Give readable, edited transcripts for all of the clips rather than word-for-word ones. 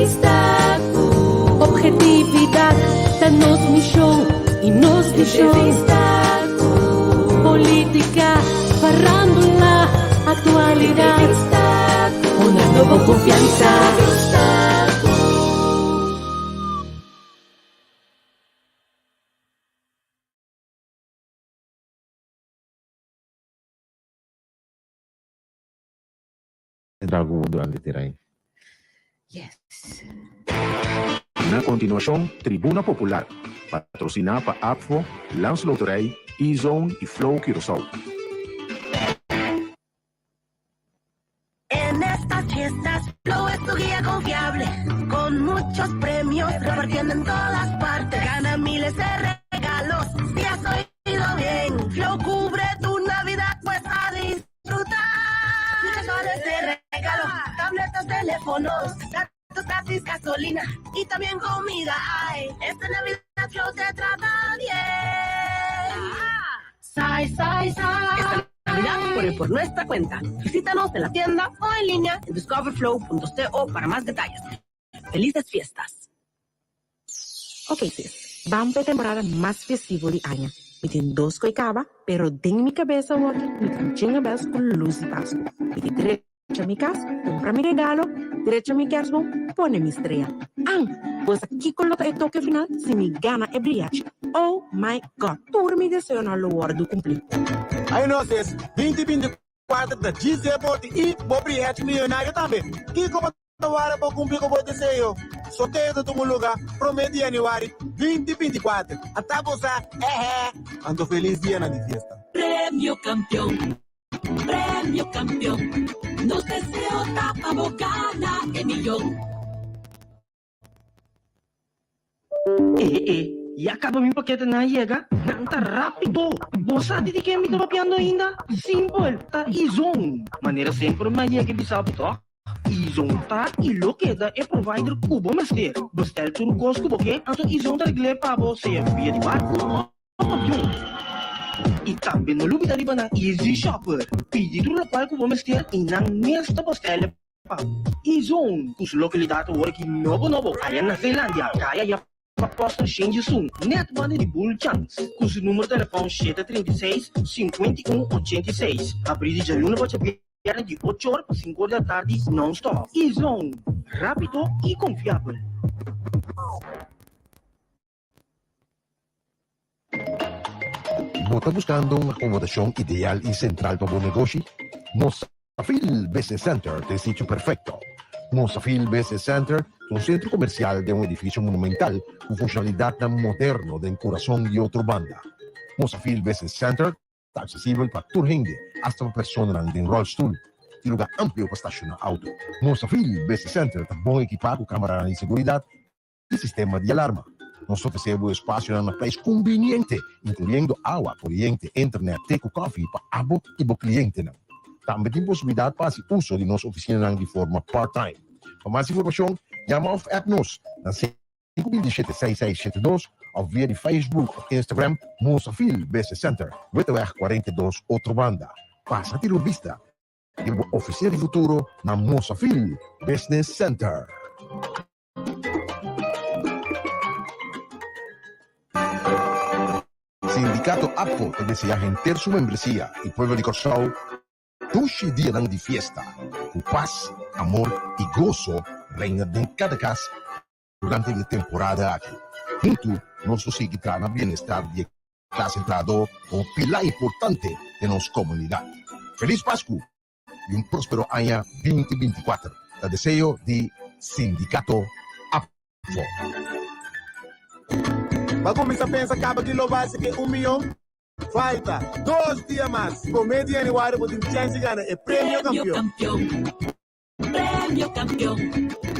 Entrevista ku. Obhetividat ta nos mishon i nos vishon. Entrevista ku. Politika, farándula, aktualidat. Entrevista ku. Hunando bo konfiansa. Entrevista ku. Drago durante terain. Yes. Na kontinuashon Tribuna Popular, patrosiná pa ABVO, Landsloterij, E-Zone i Flow Curaçao. En estas fiestas, Flow es tu guía confiable, con muchos premios repartiendo en todas partes. Gana miles de regalos, si has oído bien. Flow cubre tu Navidad, pues a disfrutar. Muchos vales de regalo, tabletas, teléfonos, datos gratis, gasolina y también comida hay. Esta Navidad Flow te trata bien. Sai, sai, sai. Esta Navidad corre por nuestra cuenta. Visítanos en la tienda o en línea en discoverflow.co para más detalles. Felices fiestas! Ok sis, ban pa e temporada mas festivo di aña. Mi tin dos koe kaba, pero den mi kabes awoki mi tin jingle bells ku lus di Pasku. Mi tin drecha mi kas, kumpra mi regalo, drecha mi kersboom, pone mi strea. An! Bo sa kiko lo ta e toke final si mi gana e briachi? Oh my God! Tur mi deseonan lo wòrdu kumplí. Ay no sis, 2024 ta djis deporte i bo briachi miyonario tambe. Kiko bo Ta wara pa kumpli ku bo deseo. Sorteo ta tuma luga promé di yanüari 2024. Ata bo sa, ehè! Anto felis dianan di fiesta! Premio Campeon, Premio Campeon, nos deseo ta pa bo gana e miyon. E e, ya kaba mi paketenan a yega, nan ta rápido! Bo sa di di ken mi ta papiando ainda? Simpel, ta Izon! Manera semper mi a yega e bisa bo tòg? Izon ta i lo keda e provider ku bo mester. Bestèl tur kos ku bo ke, anto Izon ta regl'é pa bo, sea via di barku òf avion. I tambe no lubida riba nan Easy Shopper. Pidi tur lokual ku bo mester i nan mes ta bestèl e pa Izon, ku su lokalidat awor aki nobo nobo aya na Zeelandia, kaya ya pa Poster Shen Jisun, net banda di Bull Chance, ku su numero telefòn 736, 51, 86. Habrí di djaluna pa djabièrnè di ocho or pa sinku or di atardi non-stop. Izon, rápido i konfiabel. Bo ta buskando un akomodashon ideal i sentral pa bo negoshi? Mosafil Business Center ta e sitio perfekto. Mosafil Business Center ta un sentro komersial den un edifisio monumental ku funshonalidatnan moderno den kurason di Otrobanda. Mosafil Business Center Ta aksesibel pa tur hende, asta pa personanan den ròlstul. Tin lugá amplio pa stashoná outo. Mosafil Business Center ta bon ekipá ku kameranan di seguridat i sistema di alarma. Nos ta ofresé bo espasionan na prijs kumbiniente, inkluyendo awa, koriente, internet, te ku kòfi pa abo i bo klientenan. Tambe tin posibilidat pa hasi uso di nos ofisinanan di forma part-time. Pa mas informashon, yama òf app nos na 527 6672 òf via di Facebook òf Instagram Mosafil Business Center, Witteweg 42, Otrobanda. Pasa tira un bista di bo ofisina di futuro na Mosafil Business Center. Sindikato ABVO ta deseá henter su membresia i pueblo di Kòrsou dushi dianan di fiesta, ku pas, amor i goso reina den kada kas durante di e temporada aki. Huntu nos lo sigui traha na bienestar di e klase trahadó komo pilá importante den nos komunidat. Felis Pasku i un próspero aña 2024 ta deseo di Sindikato ABVO. Bo a kuminsá pensa kaba ki lo base ke un miyon? Falta dos dia mas, promé di yanüari bo tin chèns di gana e Premio Premio Kampion. Kampion, Premio Kampion,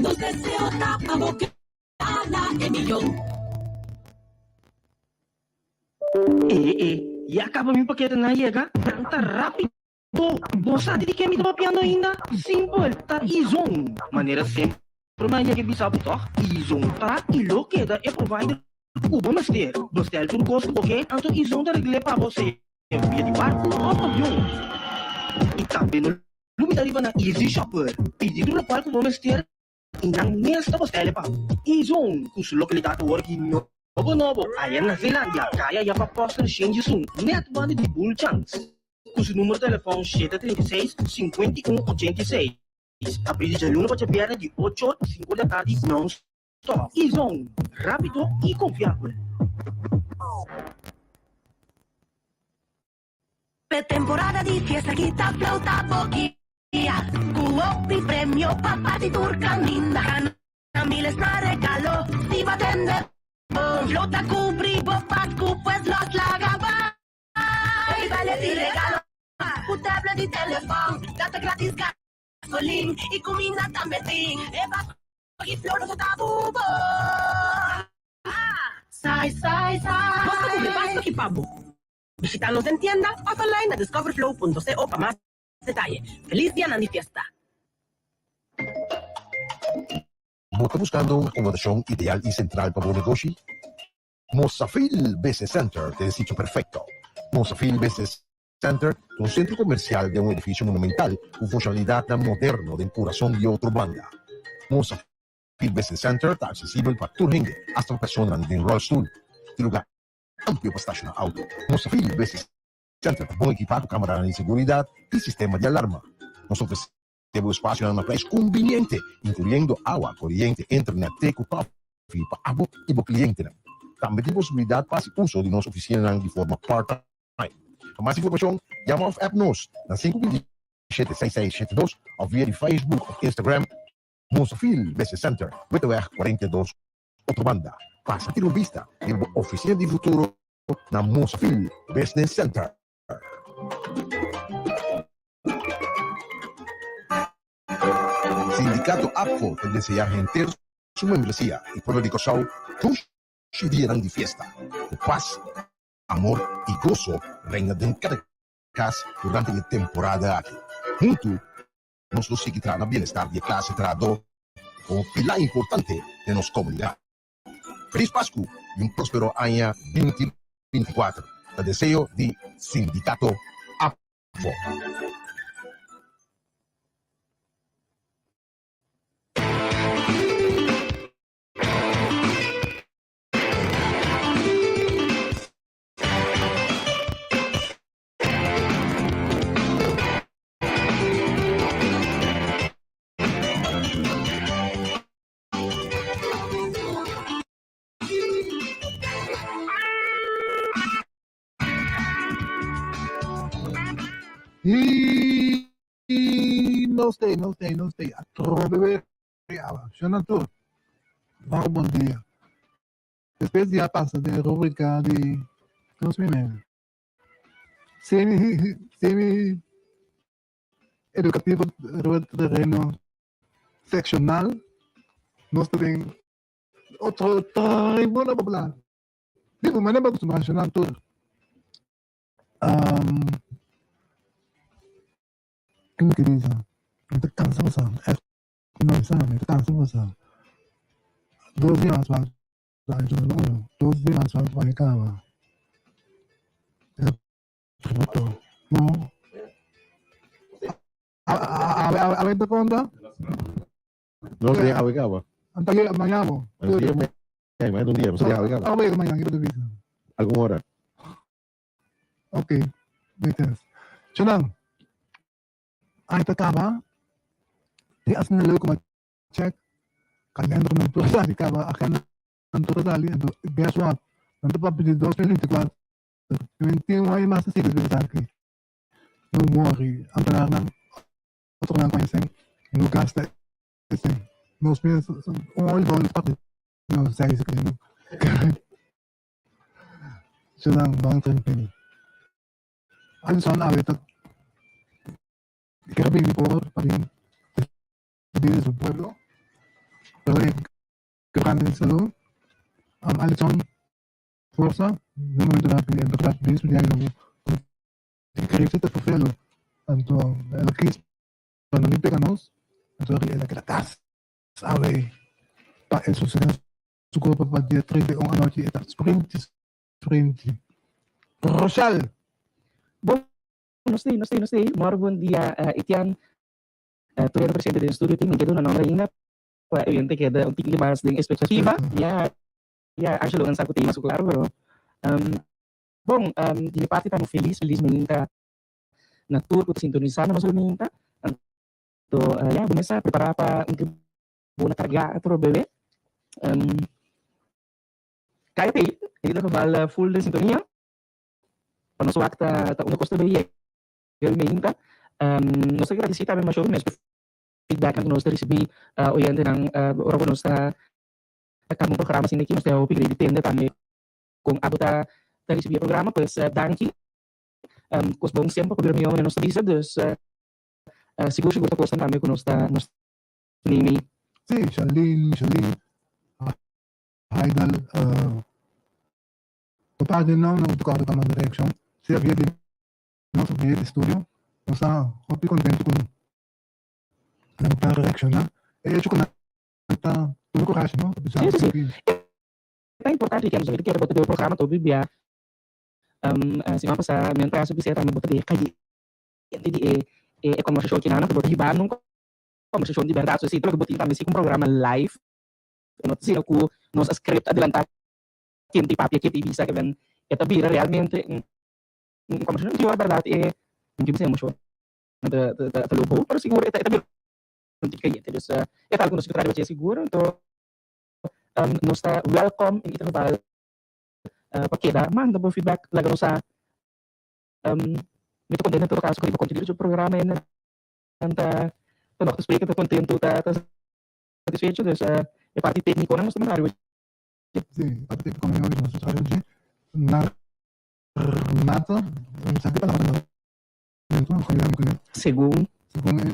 nos deseo ta pa bo gana e miyon. E e, ya kaba mi paketenan a yega, nan ta rápido. Bo sa di ke mi ta papiando ainda? Simpel, ta Izon. Manera semper mi a yega e bisa bo tòg, Izon ta i lo keda e provider ku bo mester. Bestel tur kos ku bo ke, anto Izon ta regl'é pa bo, sea via di barku òf avion. I tambe no lubida riba nan Easy Shopper. Pidi tur lokual ku bo mester. I nan mes ta bostele pa Izon ku su lokalidat awor ki nobo nobo aya na Zeelandia, kaya ya pa Poster Shenjisun, nèt banda di Bulchans, ku su numero telefòn 736 51 86. Abrí di djaluna pa djabièrnè di ocho or pa sinku or di atardi non stòp. Izon, rápido i konfiabel. P'e temporada di fiesta kita Flow ta bo guia Ku hopi premio pa parti tur kaminda Gana miles na regalo si bo atende bon Flow ta kubri bo Pasku pues los laga bai Bale di regalo ku tablet di telefòn Data gratis gasolin i kuminda tambe tin E Pasku aki Flow nos ta bu bo. Sai sai sai. Nos ta kubri Pasku aki pa bo. Bishita nos den tienda of online na discoverflow.co pa mas detaye. Feliz dianan di fiesta! Bo ta buskando un akomodashon ideal i sentral pa bo negoshi? Mosafil Business Center ta e sitio perfekto. Mosafil Business Center ta un sentro komersial den un edifisio monumental ku funshonalidatnan moderno den kurason di otro banda. Mosafil Business Center ta aksesibel pa tur hende, asta pa personanan den ròlstul. Tin lugá amplio pa stashoná auto. Mosafil Business Center ta bon ekipá ku kameranan di seguridat i sistema di alarma. Nos ofresé bo espasionan na prijs kumbiniente, inkluyendo awa, koriente, internet, te ku kòfi pa abo i bo klientenan. Tambe tin posibilidat pa hasi uso di nos ofisinanan di forma part-time. Pa mas informashon, yama òf app nos na 527 6672 òf via di Facebook òf Instagram Mosafil Business Center, Witteweg 42. Otro banda, pasa tira un bista riba bo oficina di futuro na Mosfil Business Center. Sindicato APFO ta desea henter su membresia y pueblo di Kòrsou dushi dianan di fiesta. Ku pas, amor y goso reina den kada kas durante e temporada aki. Huntu nos lo sigui traha na bienestar di e klase trahadó komo pilá importante den nos komunidat. Felis Pasku i un próspero aña 2024 ta deseo di Sindikato APFO. I nos tei, nos tei, nos tei. Atrobe weer awa. Shona tur. Bon bon dia. Despues di a pasa den rubrica di nos mime. Semi, semi educativo riba tereno seccional. Nos ta den otro tribuna popular. Digo, manera pa costumbrá shona tur. Um, Kiko mi bisa? Mi ta cansa bosa. Echt, no mi sa, mi ta cansa bosa. Dos dia mas pa Dos dia mas pa mi caba. Tributo. No. Awe, awe, awe ta conta? Nos dia awe caba. Anta ye mañana bo. Nos dia mañana, mañana un dia, nos dia awe caba. Awe mañana, kiko ta bisa? Algun ora. Ok, makes sense. Chonan, ay ta caba. Di asina leuk om a check kalender nan tur a sali caba, agenda nan tur a sali. Anto, guess what? Nan ta papia di 2024. Mi tin un aña mas ta sigui bisa aki. No worry, ambtenaarnan, otronan ku esei, no gasta esei. Nos mes un olibon parti nos seis Sunan ban trankil. Alison awe ta kier bini por pa bin despedí di su pueblo, pero e grandi di salú. Alison forsa den momentonan aki en berdad bin studia di nobo. Tin krisi ta ferfelu, anto el a kis pa no bin pega nos, anto el a keda kas awe pa e sosega su kurpa pa dia 31 anochi e ta sprinti sprinti. Rochelle! Bon, nos tei, nos tei, nos tei. Mor bon dia, Etienne. Tur hende presente den studio tin. Mi ke duna nomber ainda. Pa e hende keda un tiki mas den expectativa. Ya, ya, Angelo nan sa cu tin su claro, pero bon, di mi parti ta felis, felis mainta na tur cu ta sintonisa na nos mainta. Anto, ya, bo mes a prepara pa un tribuna carga otro bebe. Caya p'ey, en ieder geval full den sintonia. Pa nos wak ta ta unda cos ta bay yega mainta. Nos ta gradici tambe masho mes. Feedbacknan ku nos ta risibí oyentenan ora ku nos ta kaba un programa asina aki nos ta hopi grei di tende tambe kon abo ta risibí e programa pues danki kos bon semper pa bira mihó manera nos ta bisa dus sigur sigur ta kosnan tambe ku nos ta nos ta nimi. Sí, Shalin, Micheline, Haidal, total den nan nan ta kòrda pa manda reakshon sea via di nos of via di studio. Nos ta hopi kontentu ku Nan ta reacciona. E hecho cu nan ta tuma coraje, no? Pa bisa Sí, sí, sí. ki. Ta importante ki nos ta kere bota den programa tobi bia siman pasa mi a entra su biseta mi bota den cayente di e e conversacion ki nan a bota hiba nun conversacion di berdad so esey ta loke bo tin tambe si cu un programa live e no ta asina cu nos a script adelanta ken tin papia ken tin bisa ke ben e ta bira realmente un conversacion di ora berdad e mi tin bisa emocion. Ta lo bou, pero sigur e ta bira un tiki cayente. Dus e ta algo nos ta traha sigur, anto nos ta welcome in ieder geval pa keda manda bo feedback, laga nos sa. Mi ta contento en todo caso cu riba contenido dje programa e nan ta nog te spreken, ta contento, ta satisfecho, dus e parti tecniconan nos ta manda ariba dje. Si, e parti tecniconan nos ta manda ariba dje. Narmata, mi sa ki palabra ta. Segun. Segun e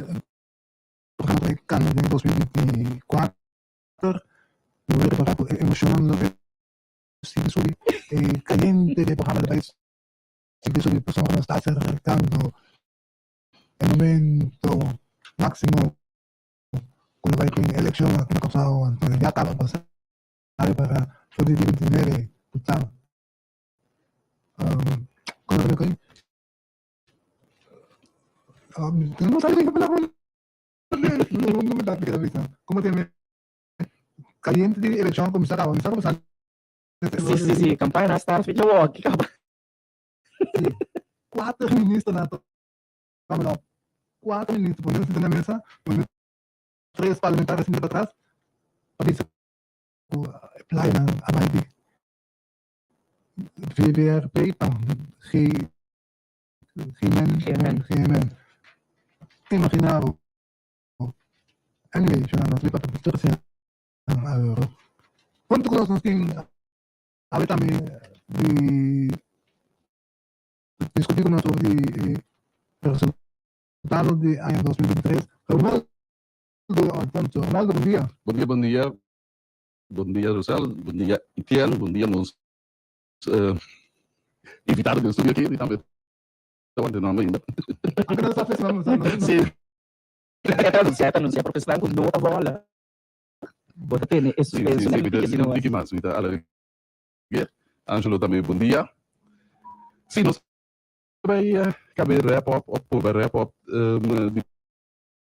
programa ta cambia den 2024, lo bo repara cu e emocionnan lo bay sigui subi, e cayente di e programa lo bay sigui subi pasobra nos ta acercando e momento maximo cu lo bay tin eleccion aki na Corsou, anto ya caba pa sa para for di 29 cu ta. No sabe qué palabra. No, no me da cabeza. ¿Cómo tiene? Caliente de elección comenzar a comenzar a comenzar. Sí, sí, sí, campaña está fecha walk, caba. Sí. Cuatro ministros na Vamos Cuatro ministros poniéndose en la mesa, poniendo tres parlamentarios para atrás, para decir playa a bai VVRP pa G GMN GMN. GMN. Imagina bo. Anyway, shona nos lipa pa tur siña euro. Hunto ku nos nos tin awe tambe di diskutí ku nos over di e resultado di aña 2023. Romualdo Alfonso. Romualdo, bon dia. Bon dia, bon dia. Bon dia Rosel, bon dia Etienne, bon dia nos invitado den studio aki, mi tambe ta wanta nomber ainda. Aunke no sa fecha no sa no. Sí. E ta anuncia, e ta anuncia porque esnan cu no ta bola. Bo ta tene e suspenso Sí, sí, sí, mi ta un tiki mas, mi ta alargu'é. Angelo tambe bon dia. Sí, nos ta bay cabe wrap up of purba wrap up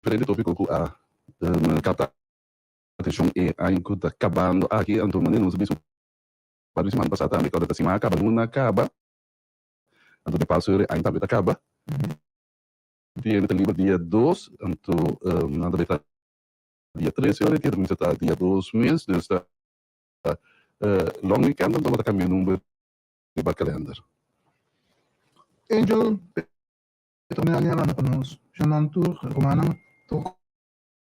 diferente topico cu a capta Atencion e aña cu ta cabando aki anto manera nos a bisa un par di siman pasa tambe cu ta siman a caba luna a caba anto di paso e aña tambe ta caba dia ta liber dia dos anto nan ta bay ta dia tres y ora ta cuminsa ta dia dos mes dus ta long weekend anto bo ta cambia number riba calender. Angel Petronella a manda pa nos Shannon tur rumannan tur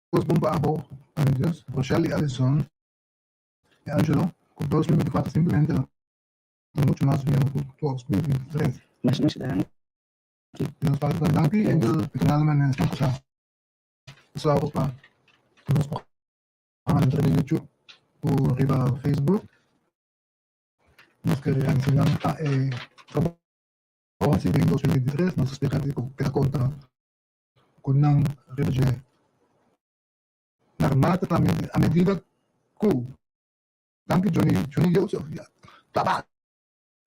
Kos bon pa abo, ami Dios, Rochelle i Alison i Angelo, ku 2024 simplemente lo ta muchu mas mihó ku 2023. Masha masha danki. Di nos parti ta danki Angel Petronella Menezes ku sa sòru pa nos programa dentro di YouTube ku riba Facebook. Nos ke gradisi nan pa e trabou hasi den 2023. Nos ta spera di ku keda konta ku nan riba dje. Narmata ta a medida ku Danki Johnny Johnny Joseph ya tabata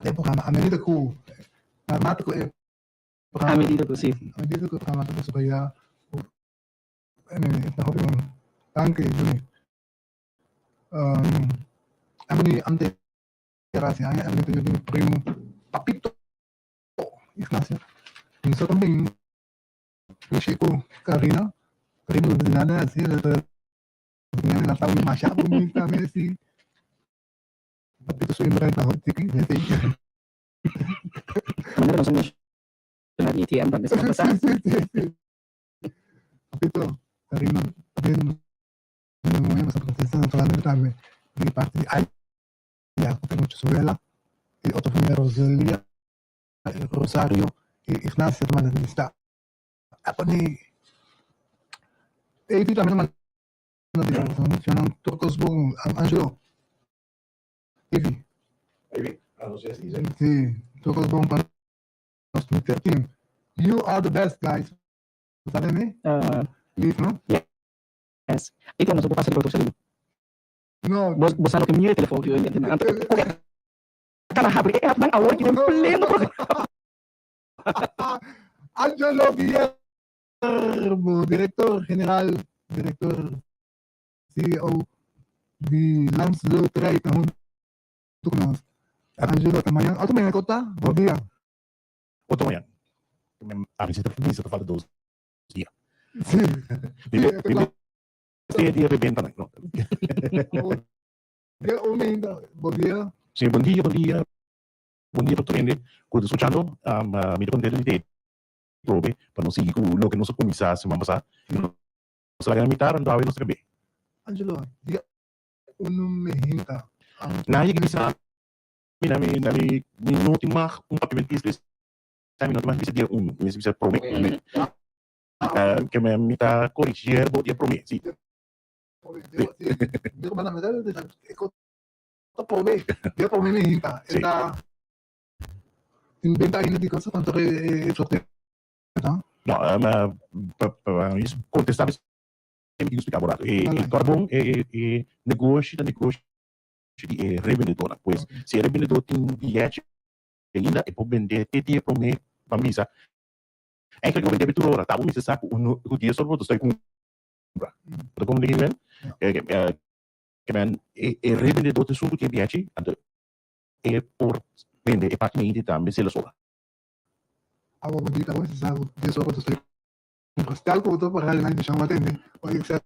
den programa a medida ku narmata ku e A medida ku si. A medida ku e programa ta desaroyá e ta hopi bon. Danki Johnny. Ebony ante era si aña Ebony ta yu di mi primo Papito Ignacio. Mi so tambe mishi ku Karina. Karina no di nada asi, el ta ta masha bunita mes si. Papito su imbra ta hopi tiki esei. Manera nos a menciona di ATM tambe semana pasá. Sí, sí, sí. Papito, Karina, también naturalmente tambe di parti di Aya ku ta muchu su wela i otro familia Roselia, Rosario i Ignacia ta manda felisitá. Ebony Evi tambe ta manda felisitashonnan tur kos bon. Angelo, Evi. Evi, ah no sé si Sí, tur kos bon pa nos team. You are the best guys. Sabe mi? Lief, no? Yes. E ku nos por pasa riba otro saludo. No. Bo bo sa loke mira e telefon ki oyente nan. Anto koke kana habri e app nan awor ki den pleno programa. Angelo Guillermo, director general, director CEO di Landsloterij ta hunto ku nos. Angelo, ta mañan, otro mañan ku ta? Bon dia. Otro mañan. Ami si ta bisa ta falta dos dia. Sí. Mi dia rebenta nan. Dia un ainda. Bon dia. Sí, bon dia, bon dia. Bon dia pa tur hende ku ta skuchando. Mi ta kontento di ta atrobe pa nos sigui ku loke nos a kuminsá siman pasá. Nos a laga na mitar, anto awe nos ta kab'é. Angelo, dia unu mehinta. Nan yega bisa mi, nan mi, mi no tin mag un papiamentista. Mi no ta mas bisa dia uno, mi mester bisa prome. Ke mi ta corrigier bo dia prome, si. Dia prome mi hinta. E ta inventa ainda di cosa tanto e sorteo. No, pa pa mi contesta mi tin cu splica bo rato. E carbon e e negoshi ta negoshi di e revendedornan. Pues si e revendedor tin biyechi Ainda e por bendé te dia promé pa misa. Eigenlijk e por bendé tur ora. Ta bo mester sa ku un ku dia solo bo ta stoi kumpra. Bo ta komprendé kimen? Kimen e e rebendedó ta esun ku tin e biachi, anto e por bende e parti meidi tambe si el a sobra. Awa bo di ta bo mester sa ku dia solo bo ta stoi kumpra. Stel ku bo ta pará den nan shon bo a tende o except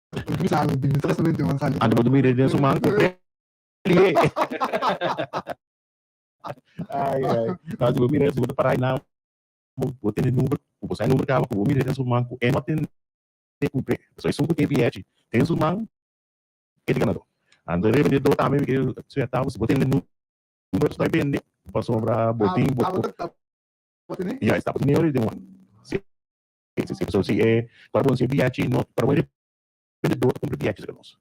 bo bisa 23 momento bo a sali. Anto bo ta mira den su man ku p'e. Ai, ai. No, si bo mira, si bo ta para einan, bo, bo tene number, ku bo sa e number kaba, ku bo mira den su man, ku e no tende kumpr'é. Pasobra esun ku tin e biyechi den su man, e ta ganadó. Anto e rebendedó tambe mi ke suerta bo, si bo tene number su ta bende, pasobra bo tin, bo, Abo ta, bo tene? Ya, esta bo tene ora di den un. Si, si, si. Pasobra si e, ora bo si e biyechi no, ora bo e rebendedó ta kumpra biyechi serka nos.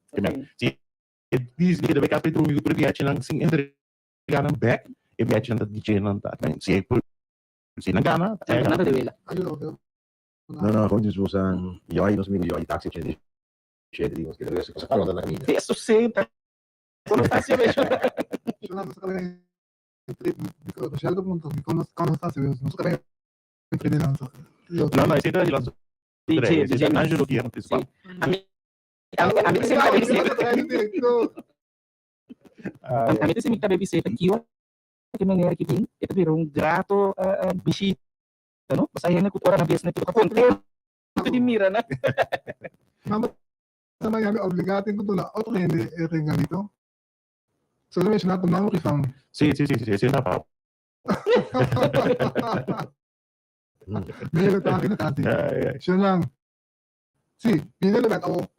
Si e disney ke ta bai kas pa e drumi ku tur e biyechinan sin entrega. Gana bek e biachinan ta dice nan ta si e si nan gana ta e gana. No no gewoon dus usa Joy nos amigo Joy taxi 87 di nos keda resa cosa pa na caminda. Eso sí, Constancia me. No no ese ta di las DJ, ese DJ. Angelo Guillermo principal. A mi a mi ta A mi ta sinti tambe bisé ta kiwa ke manera ki bin e ta bira un grato bishita no pasobra hende ku ora nan bies nan ta kontento di mira nan. Mama ta Miami obligá tin ku duna otro hende e regalito. Solo menshoná ku nòmber i fam. Sí, sí, sí, sí, esei ta pau. Mira ta aki ta aki. Shonnan, sí, bini lo bek awor.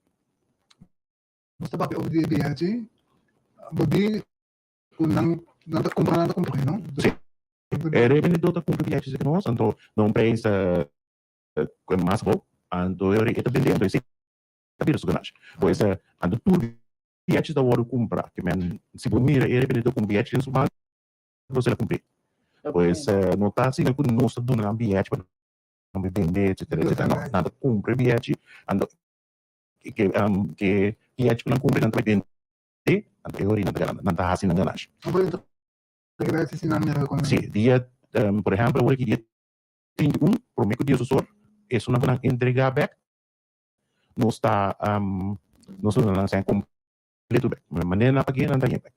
Nos ta papia over di e biachi, bo di ku nan nan ta kumpra nan ta kumpra no? Sí. E revendedor ta kumpra biachi serka nos, anto na un prijs ku e mas abou, anto e ora e ta bende, anto esei ta bira su ganashi. Pues anto tur biachi ta wòrdu kumpra, ke men si bo mira e revendedor ku un biachi den su man, nos el a kumpr'é. Pues no ta asina ku nos ta duna nan biachi pa nan bai bende etcetera etcetera, no, nan ta kumpra e biachi, anto ke ke biachi ku nan kumpra nan ta bai bende anto e ora nan ta gana nan ta hasi nan ganashi. Si dia por ehempel awor aki dia 31 prome ku dia su sor esun nan ku nan entrega bek nos ta nos ta duna nan sèn. Letu bek. Manera nan pag'é, nan ta hañ'é bek.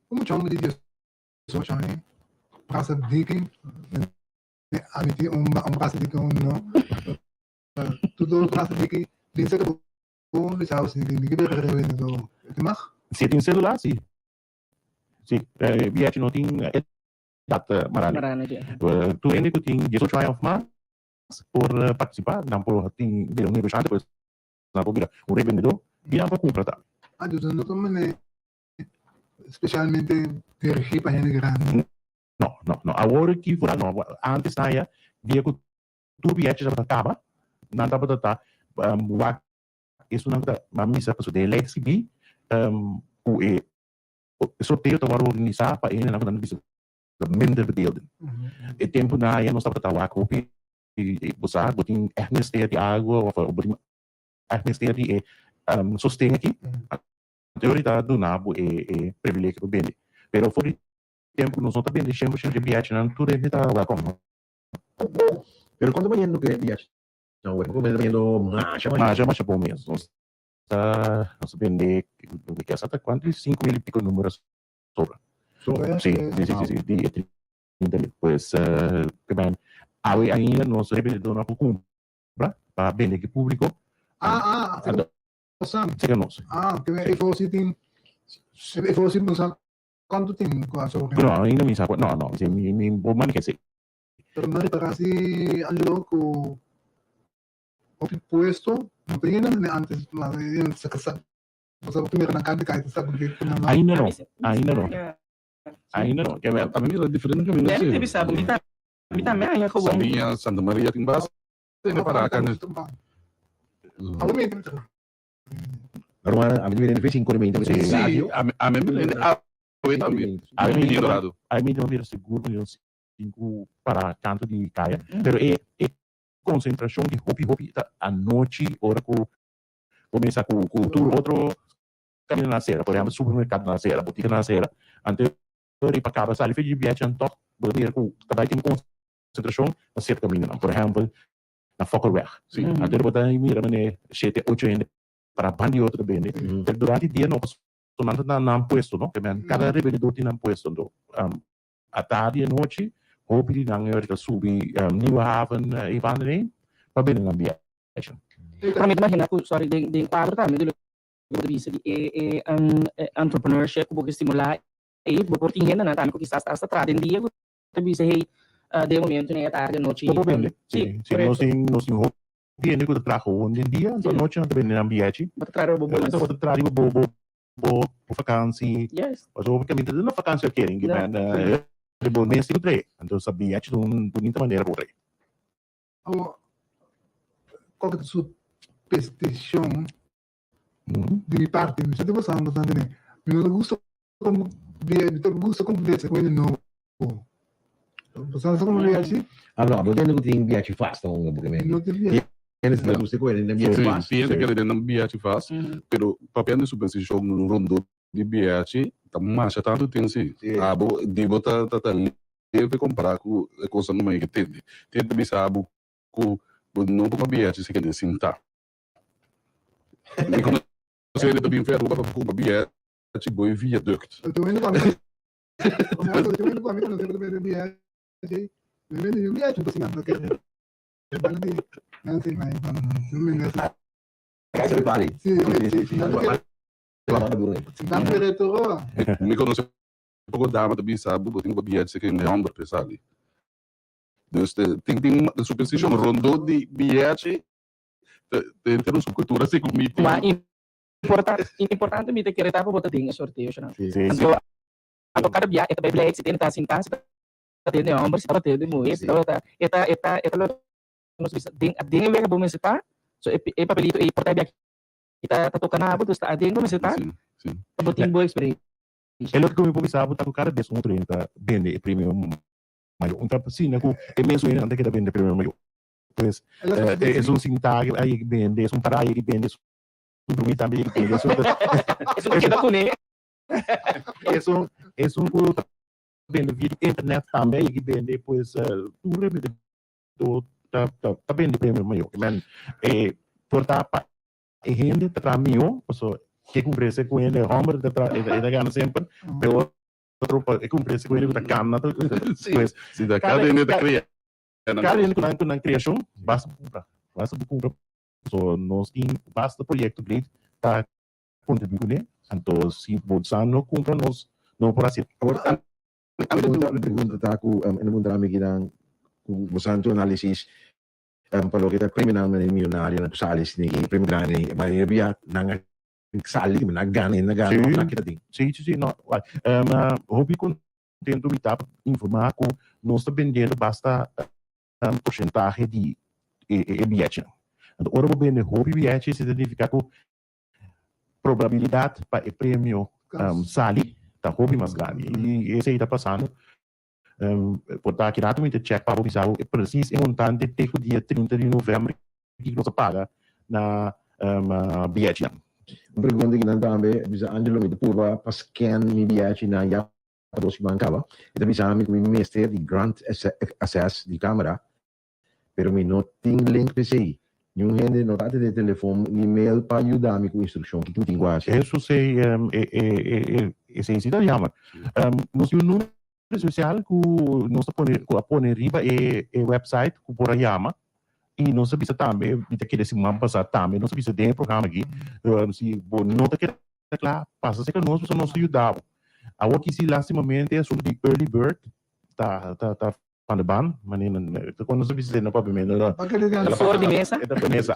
Un mucha homber di 18 aña brasa diki, ami tin un brasa diki un no. Tur dos brasa diki bin serka bo bisa bo si mi ke bira revendedor. E mag? Si e tin cedula, si. Si. Biachi no tin edat marana. Tur hende ku tin 18 aña of mas por partisipá. Nan por tin bira un negoshante, pues nan por bira un revendedor i nan por kumpra tambe. Ah, dus nan no ta manera specialmente dirigí pa hende grandi? No, no, no. Awor aki foral no. Antes nan ya dia ku tur biachi tabata kaba, nan tabata ta wak esunnan ku ta misa pasobra den e lei ta skibí ku e sorteo ta wòrdu organisá pa e hendenan ku nan ta bisa minder bedeelden. E tempu nan aya nos tabata ta wak hopi bo sa bo tin ègt mester di algu òf bo tin ègt mester di e sosten aki, anto ta duna bo e privilegio pa bende. Pero for di tempu nos no ta bende 100% di e biachinan tur hende ta wèlkòm. Pero kon ta bayendo ku e biachinan awor? Bo ta bayendo masha masha. Masha masha bon mes. Nos ta nos ta bende mi kesa ta kuantu 5000 y piko numero sobra. Sobra? Si si si si di e 30.000. Pues ke men awe ainda nos rebendedornan por kumpra pa bende ki publiko. Ah ah Anto Seka nos. Ah ke men e for si tin e for si nos kuantu tin ku a sobra? No ainda mi sa no no mi mi bo manda ke si. Pero mi a repará si Angelo ku hopi puesto no ta yena manera antes primero nan kanta kai ta sa ku nan no. Ainda no, ainda no, ainda no. Ke a mi mira diferente kaminda si. Debe bisa bo mi ta mi tambe haña gewoon. Saliña, Santa Maria tin basta hende para aka. Ruman, ami ta mira 5 ora i meinta Sí, ami ami a mira awe tambe. Awe mi ta mira sigur ku tin ku para kantu di kaya, pero e e konsentrashon di hopi hopi ta anochi ora ku kuminsá ku ku tur otro kaminda nan sera, por ehèmpel supermerkado nan sera, botika nan sera, anto riba kaba sali for di biachinan tòg bo ta mira ku ta bai tin konsentrashon na sierto kamindanan, por ehèmpel na Fokkerweg, anto bo ta mira manera shete ocho hende para banda di otro ta bende, pero durante di dia no pasobra nan ta na nan puesto no, kada rebendedor tin nan puesto, anto Atardi anochi, hopi di nan ta subi Nieuwe Haven i banda den pa bini nan biahe. Pero mi ta imagina ku, sorry, den den kuadro tambe di loke bo ta bisa di e e entrepreneurship ku bo ke stimulá ei, bo por tin hendenan tambe ku kisas ta hasta traha den dia ku ta bisa hey, den e momento den e atardi anochi. Bo por bende, si. Si nos tin nos tin hopi hende ku ta traha gewoon den dia, anto anochi nan ta bende nan biahe. Bo ta traha riba bo bolsa. Bo ta traha riba bo bo bo bo vakantie. Yes. Pasobra bo caminda na vakantie a keren No. men eh, bo mes tin trae. Anto sa biachi ta un bunita manera pa bo trae. Awor, kòke ta superstishon di mi parti? Mi sa ta pasando bastante ne. Mi no ta gusta komo bia, mi ta gusta komo biachi ku hende nobo. Bo sa komo biachi? Ah no, bo tende ku tin biachi fast ta hunga porque No tin biachi. Hende ta gusta ku hende biachi fast. Sí, hende kere den biachi fast, pero papiando di superstishon rondó di biachi ta masha tantu tin si. Abo di bo ta ta leve kompará ku e kosnan ku mi a tende. Tin hende ta bisa bo ku bo no por biachi si kende sintá. Mi konosé hende ta bin for Aruba pa kumpra biachi bo e viaduct. Mi conoce poco dama ta bisa bo bo tin cu biachi si kende homber pe sali. Dus tin tin superstition rondó di biachi ta henter un subcultura si cu mi tin. Ma importante mi ta kere ta pa bo ta den e sorteo shona. Anto anto kada bia e ta bai blij si tene ta sinta si ta tene homber si ta tene muher si ta e ta e ta e ta loke nos bisa den aden e wega bo mester ta so e e papelito ei por ta bia kita ta toka na bo dus ta aden bo mester ta pa bo tin bo experiencia. E loke ku mi por bisa bo ta ku kada bes un otro hende ta bende e premio mayor. Un ta asina ku e mesun hendenan ta keda bende e premio mayor. Pues esun sintá a yega bende, esun pará a yega bende, esun drumí tambe a yega bende, esun ta Esun ta keda kuné. Esun esun ku ta bende via di internet tambe a yega bende, pues tur rebendedó ta ta bende premio mayor. Men e por ta pa e hende ta traha mihó pasobra. Ke kumprese ku hende hòmber ta tra e ta gana semper, pero otro pa e kumprese ku hende ku ta kana ta pues Si ta kada hende ta kria nan kada hende ku nan ku nan kriashon basta bo kumpra basta bo kumpra so nos tin basta proyekto great ta kontribuí kuné anto si bo sa no kumpra nos no por hasi. Awor mi pregunta ta ku e no puntra mi kinan ku bo sa tu análisis Pa loke ta premionan manera miyonarionan ku sali esaki premio grandi mayoria bia nan a sali nan a gana nan a gana òf nan a keda den. Si si si no hopi kontento mi ta pa informa ku nos ta bendiendo basta porsentahe di e biyechinan. Anto ora bo bende hopi biyechi esei ta nifiká ku probabilidat pa e premio sali ta hopi mas grandi i esei ta pasando. Por ta aki rato mi ta check pa bo bisa bo e precies e montante te cu dia 30 di november ki nos a paga na biyechinan. Un pregunta ki nan tambe bisa Angelo mi ta purba pa scan mi biyechinan ya pa dos siman caba e ta bisa mi cu mi mester di grant access di camera pero mi no tin link p'esei. Niun hende no ta atendé telefon ni mail pa yuda mi ku instrukshon. Kiko mi tin ku hasi? Eso si, esei si ta jammer. Nos tin un numero especial ku nos ta pone, ku a pone riba e website ku por a yama i nos a bisa tambe, mi ta kere siman pasá tambe nos a bisa den e programa aki, si bo no ta keda kla, pasa serka nos pasobra nos ta yuda bo. Awor ki si lastimamente asuntu di early bird ta ta Van de baan, manera ta cuando nos a bisa na papiamento no. For di mesa. E ta for mesa.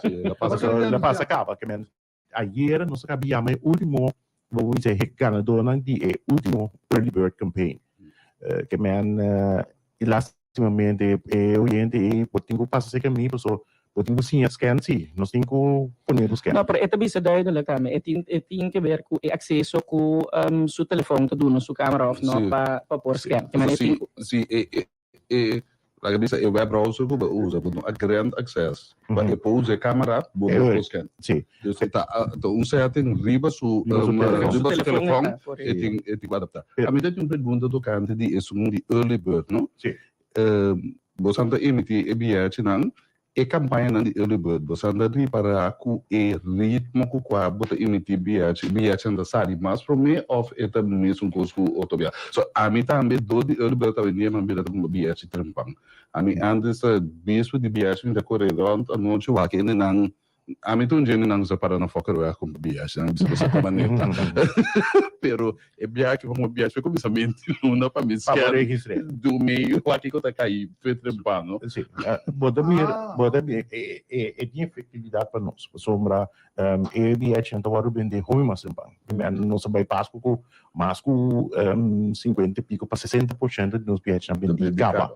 La pasa caba ke men ayer nos a caba yama e ultimo bo por bisa e ganadornan di e ultimo early bird campaign. Ke men lastimamente e oyente ei bo tin ku pasa serka mi paso bo tin ku siña scan si nos tin ku pone bo scan. No pero e ta bisa duidelijk tambe e tin e tin ke ber ku e akseso ku su telefon ta duna su kamera of no pa pa por scan. Ke manera e tin ku. Si e e e laga bisa e web browser ku bo usa bo no a grant access pa e por usa e kamera bo no por scan. Si. Dus e ta ta un setting riba su riba su telefon e tin e tin ku adapta. Ami ta tin un pregunta tokante di esun di early bird no. Si. Bosan ta emití e biyachinan, e kampañanan di Early Bird, bosan ta ripará ku e ritmo ku kua bo ta emití biyachi, biyachinan ta sali mas promé òf e ta mesun kos ku otro bia? So, ami tambe dor di Early Bird awendia mi a bira ta kumpra biyachi trempan. Ami antes ta bispu di biyachi mi ta kore rònt anochi wak hendenan Ami ta un djende nan ku sa para na Fokkerweg kumpra biashi, nan a bisa ku sa ta manera. Pero e biaha ku mi biashi mi kuminsá menti luna pa mi Pa bo registr'é. Du meio wak kiko ta kai fe trempano. Si, bo ta mira, bo ta mira e e tin efektividat pa nos, pasobra e biachinan ta wòrdu bendé hopi mas trempan. Nos a bai Pasku ku mas ku sinkuenta i piko pa 60% di nos biachinan bendí kaba.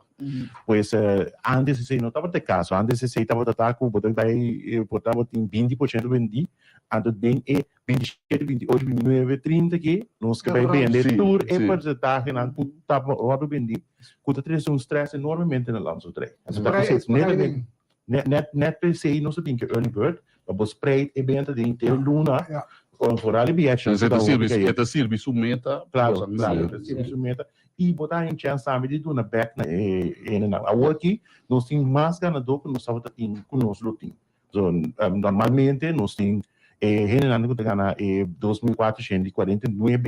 Pues antes esei no tabata e kaso, antes esei tabata ta ku bo ta bai por tabatin 20% bendí, anto den e 27, 28, 29, 30 ke nos ke bai bende tur e porsentahenan ku ta wòrdu bendí ku ta trese un strès enormemente na Landsloterij. Net net p'esei nos a bin ke early bird pa bo spreid e benta den te luna foral e biachi E ta sirbi e ta sirbi su meta. Claro claro e ta sirbi su meta y bo ta haña un chance tambe di duna bek na e hendenan. Awor aki nos tin mas ganador ku nos tabata tin ku nos lo tin. So normalmente nos tin e hendenan ku ta gana e 2449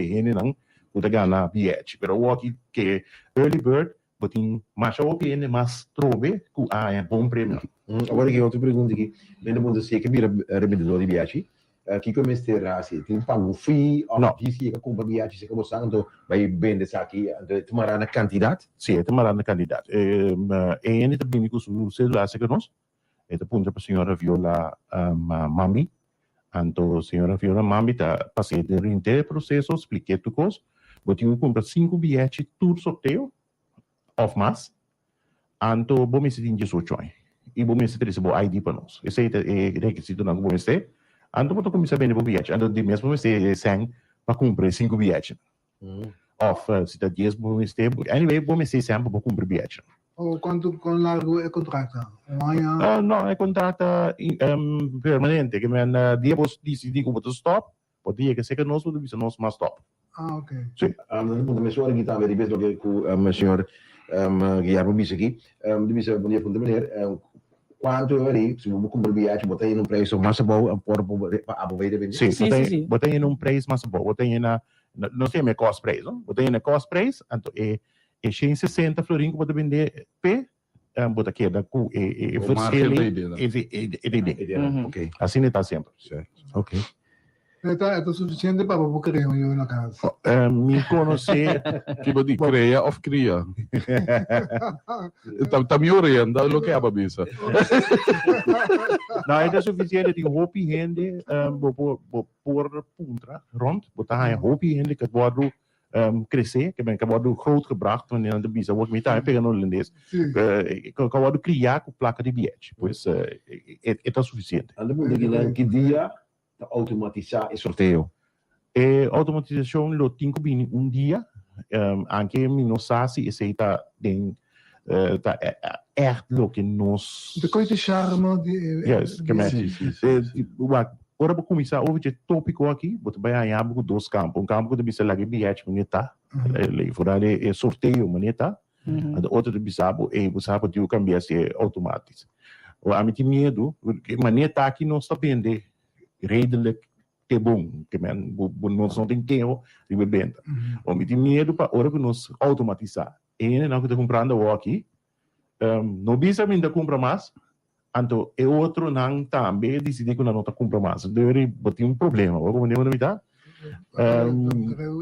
hendenan ku ta gana biachi pero awor aki ke early bird Bo tin masha hopi hende mas trobe ku a haña bon premio. Awor aki otro pregunta aki. Mi ta puntra si e ke bira rebendedor di biachi, kiko e mester hasi? Tin paga un fee of No. djis yega kumpra biachi si ka bo sa anto bai bende esaki anto e ta mará na kantidat? Si, e ta mará na kantidat. E hende ta bini ku su sedula serka nos, e ta puntra pa señora Viola Mambi. Anto señora Viola Mambi ta pas'é den henter e proseso, splik'é tur kos. Bo tin ku kumpra sinku biyechi tur sorteo òf mas. Anto bo mester tin diesocho aña i bo mester trese bo ID pa nos. Esei ta e rekisitonan ku bo mester. Anto bo ta kuminsá bende bo biyechi. Anto di mes bo mester e sèn pa kumpra e sinku biyechinan. Òf si ta dies bo mester, anyway bo mester e sèn pa bo kumpra e biyechinan. O kuantu kon largu e kontrakt ta? Un aña? No, e kontrakt ta permanente. Ke men dia bo disidí ku bo ta stòp, bo ta yega serka nos, bo ta bisa nos mas stòp. Ah, ok. Sí. Nan ta puntra mesora aki tambe riba es loke ku señor Guillermo bisa aki. Ta bisa, bon dia puntra meneer. Kuantu e ora si bo kumpra biachi bo ta yena un preis mas abou en por pa abo bay rebende? Si, bo ta yena un preis mas abou, bo ta yena, nos ta yama e kostprijs, no? Bo ta yena e kostprijs, anto e e 160 florin ku bo ta bende p'e, bo ta keda ku e e verschil ei, e ta den. Asina e ta semper. Ok. E ta e ta suficiente pa bo por crea un yu na cas. Mi conoce. Ki bo di crea of cria? Ta ta mi orienta loke abo a bisa. No, e ta suficiente. Tin hopi hende bo por bo por puntra rond. Bo ta haña hopi hende ku wordo crece, ke men ku wordo grootgebracht, manera nan ta bisa. Awor mi tambe pega na holandes. Ku a wordo cria ku placa di bièchi. Pues e ta suficiente. Anda puntra kinan ki dia ta automatisá e sorteo? E automatisashon lo tin ku bini un dia, anke mi no sa si esei ta den ta ègt loke nos. Ta koe te charme di e. Juist, ke men. Wak, ora bo kuminsá over dje tópiko aki, bo ta bai haña bo ku dos kampo. Un kampo ku ta bisa laga e bièchi manera ta, foral e sorteo manera ta, Anto otro ta bisa bo, ey, bo sa bo tin ku kambia si e outomatis. Awor ami tin miedu, e manera ta aki nos ta bende redelijk te bon, ke men bo bo nos no tin keho riba e benta. Awor mi tin miedu pa ora ku nos outomatisá, e hendenan ku ta kumprando awor aki, no bisa mi ta kumpra mas, anto e otronan tambe disidí ku nan no ta kumpra mas. Anto bo tin un problema, bo komprendé bo ta?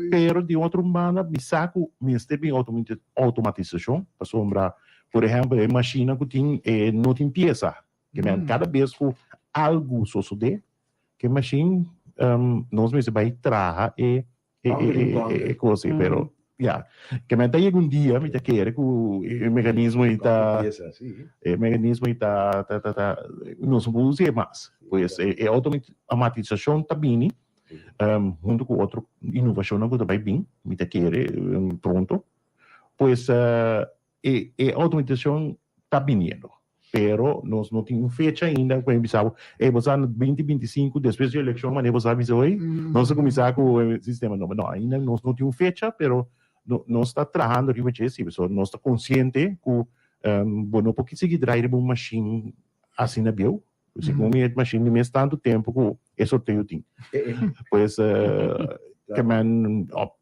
Pero di otro banda mi sa ku mester bin outomatisashon pasobra por ehèmpel e mashina ku tin e no tin piesa. Ke men kada bes ku algu sosodé ke mashin nos mester bai traha e e kos ei pero ya ke men ta yega un dia mi ta kere ku e mekanismo ei ta e mekanismo ei ta ta ta nos no por us'é mas pues e outomatisashon ta bini hunto ku otro inovashonnan ku ta bai bin mi ta kere pronto pues E e automatisacion ta biniendo, pero nos no tin un fecha ainda cu e bisa bo, ey bo sa na binti 25 despues di eleccion mane bo sa bisa hoy, nos a cuminsa cu e sistema nobo. No, ainda nos no tin un fecha, pero no nos ta trahando riba dje si, pasobra nos ta consciente cu bo no por sigui draai riba un machine asina bieu, segun mi e machine di mes tanto tempo cu e sorteo tin. Pues ke men op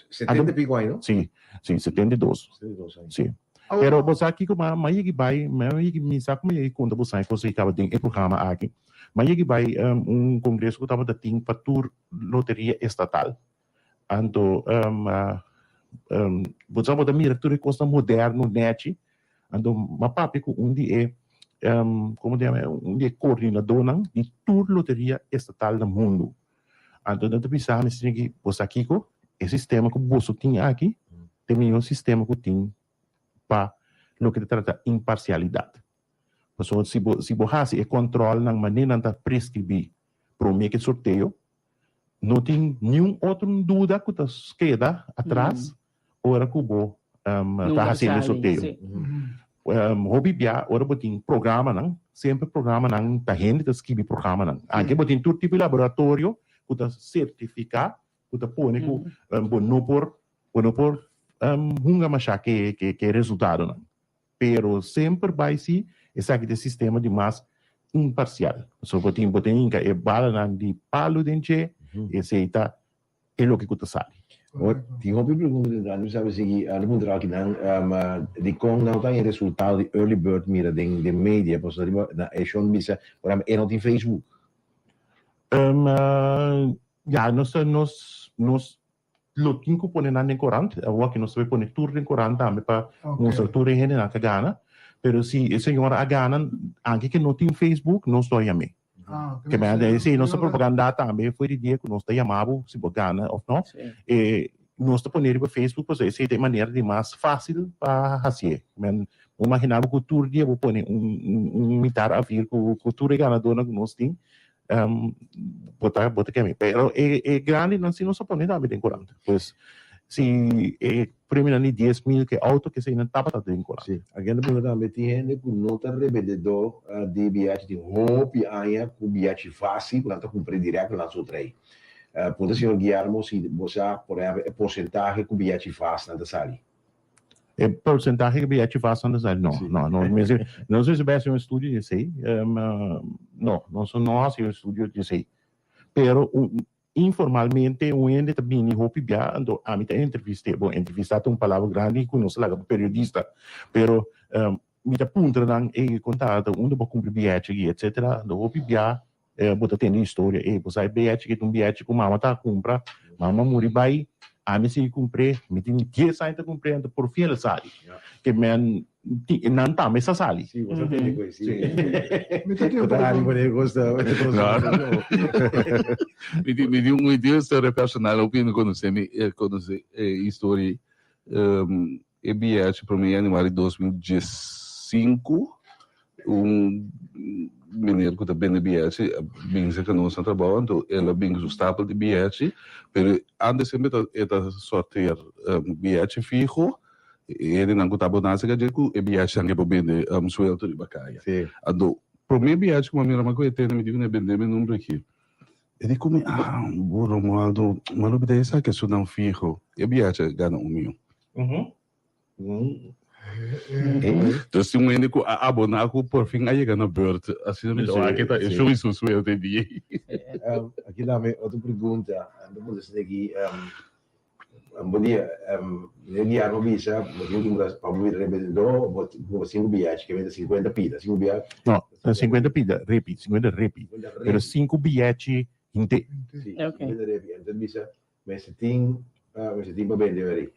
70 y pico aña, no? Sí, sí, 72. 72 aña. Sí. Pero bo sa kiko ma ma yegi bai, ma yegi mi sa ku ma yegi konta bo sa e kos ei kaba den e programa aki. Ma yegi bai un kongreso ku tabata tin pa tur loteria estatal. Anto bo sa bo ta mira tur e kosnan moderno nechi. Anto m'a papia ku un di e komo ta yama un di e koordinadónan di tur loteria estatal na mundu. Anto nan ta bisa mi asina ki, bo sa kiko? E sistema ku boso tin aki ta e mihó sistema ku tin pa loke ta trata imparsialidat. Pasobra si bo si bo hasi e kòntròlnan manera nan ta preskribí promé ku e sorteo, no tin niun otro duda ku ta keda atras ora ku bo ta hasiendo e sorteo. Hopi bia ora bo tin programanan, semper programanan ta hende ta skibi programanan. Anke bo tin tur tipo di laboratorio ku ta sertifiká, ku ta pone ku bo no por bo no por hunga mashá ke ke resultadonan. Pero semper bai si esaki ta e sistema di mas imparsial. Pasobra bo tin bo tin hinka e balanan di palu den dje, esei ta e loke ku ta sali. Awor, tin hopi pregunta den trans, mi sabi sigui a puntra aki nan, dikon nan no ta haña resultado di early bird mira den den media, pasobra riba na e shon bisa, por ehempel, e no tin Facebook. Ya, nos ta nos nos lo tin ku pone nan den korant, awor aki nos ta bay pone tur den korant tambe pa mustra tur e hendenan ta gana, pero si e señora a gana, anke ke no tin Facebook, nos lo a yam'é. Ke men a si nos ta propaganda tambe for di dia ku nos ta yama bo si bo gana òf no. E nos ta pone riba Facebook pasobra esei ta e manera di mas fásil pa hasié. Men bo imaginá bo ku tur dia bo pone un un mitar a vir ku ku tur e ganadónan ku nos tin bo ta bo ta keme. Pero e e grandinan si nos a pone tambe den korant. Pues si e premionan di 10,000 ku e outo ke eseinan tabata den korant. Sí, algén ta puntra tambe, tin hende ku no ta rebendedó di biachi tin hopi aña ku biachi fásil ku nan ta kumpr'é dirèkt ku nan so traí. Puntra señor Guillermo si bo sa por ehèmpel e porsentahe ku biachi fásil nan ta sali. E porcentahe ku biachi vast nan ta sali? No, no, no. Nos mester bai hasi un estudio di esei. No, nos no hasi un estudio di esei. Pero informalmente un hende ta bini hopi bia, anto ami ta entrevist'é. Bon, entrevistá ta un palabra grandi ku nos ta laga pa periodista. Pero mi ta puntra nan, ey, kon ta, ta unda bo a kumpli biachi aki, etcetera. Anto hopi bia Bo ta tende historia, ey, bo sa e biachi ki ta un biachi ku mama ta kumpra, mama muri bai, ami a sigui kumpr'é, mi tin dies aña ta kumpr'é, anto por fin el a sali. Ke men, nan tambe sa sali. Sí, bo sa tende ku esei. Bo ta hari manera ku ta Mi tin, mi tin, mi tin un historia personal, hopi hende konosé mi, konosé e historia ei. E biachi promé januari 2015, un meneer ku ta bende biachi a bin serka nos na trabou, anto el a bin ku su stapel di biachi, pero antes semper ta e ta sorteer biachi fiho, e hendenan ku ta aboná serka dje ku e biachinan ke por bende suelto riba kaya. Anto promé biachi ku mi a mira ku e tene mi di ku ne bende mi number aki. E di ku mi, ah, bo Romualdo, mi a lubida esaki esunnan fiho. E biachi a gana un mion. Entonces tin un hende ku a aboná ku por fin a yega na beurt. Asina mi ta wak e ta e show i su suerte di ei. Aki tambe otro pregunta. Mi ta puntra esaki aki. Bon dia. Meneer Guillermo bisa bo tin kumpra pa bo bira rebendedor bo tin kumpra sinku biyachi ke mester sinkuenta pida. Sinku biyachi? No, sinkuenta pida repi, sinkuenta repi. Pero sinku biyachi hinte. Si, sinkuenta repi. Entonces bisa Mester tin mester tin pa bende weri.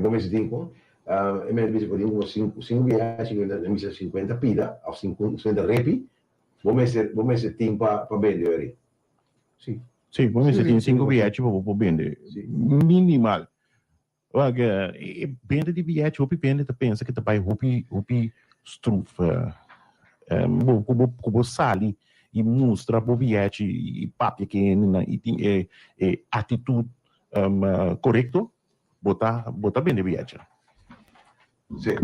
Bo mester tin ku e mester bisa bo tin ku sinku sinku biaha sinkuenta nan bisa sinkuenta pida òf sinkuenta repi bo mester bo mester tin pa pa bende weri. Si. Si, bo mester tin sinku biachi pa bo por bende minimal. Wak e bende di biachi hopi bende ta pensa ku ta bai hopi hopi struf. Bo ku bo ku bo sali i mustra bo biachi i papia ku hendenan i tin e e atitut korekto bo ta bo ta bende biachi. Si.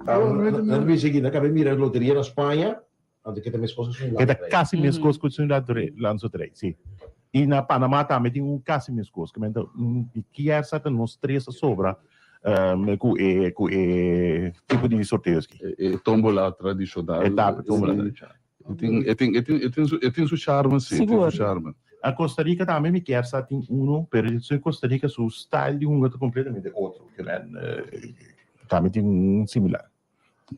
Nan ta bisa aki nan kaba mira loteria na Spaña Anto ke ta meskos ku Surinam? E ta kasi meskos ku Landsloterij, si. I na Panama tambe tin un kasi meskos. Ke men ta di kier sa ta nos tres a sobra ku e ku e tipo di sorteo aki. E tombola tradishonal. E tombola tradishonal. E tin e tin e tin e tin su e tin su charme si, e tin su charme. Na Costa Rica tambe mi kier sa tin uno, pero e Costa Rica su style di hunga ta completamente otro. Ke men tambe tin un similar.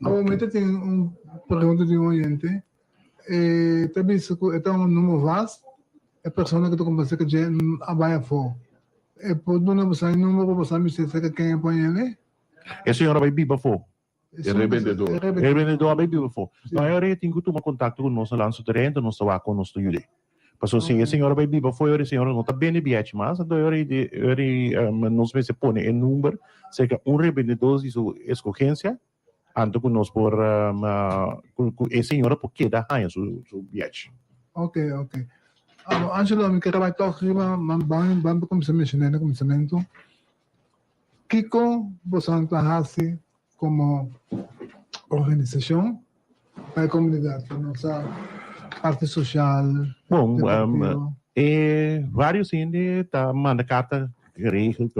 Awor mi ta tin un pregunta di un oyente. E ta bisa ku e ta un number vast, e persona ku ta kumpra serka dje a bai afó. E por duna boso e number pa boso bisa serka ken e por yende? E señor a bai biba afó. E rebendedor. E rebendedor a bai biba afó. No, e ora e tin ku tuma kontakto ku nos na Landsloterij, enton nos ta wak kon nos ta yud'é. Pasobra si e señor a bai biba afó, e ora e señor no ta bende biachi mas, anto e ora e ora nos mester pone e number serka un rebendedor di su eskogensia, anto ku nos por ku e señora por keda haña su su biachi. Ok, ok. Abo Angelo, mi kere bai tòg riba, ban ban pa kuminsá menshoná na kuminsamentu. Kiko boso ta hasi komo organisashon pa e komunidat pa nos sa parti sosial, Bon, deportivo? e varios hende ta manda karta geregeld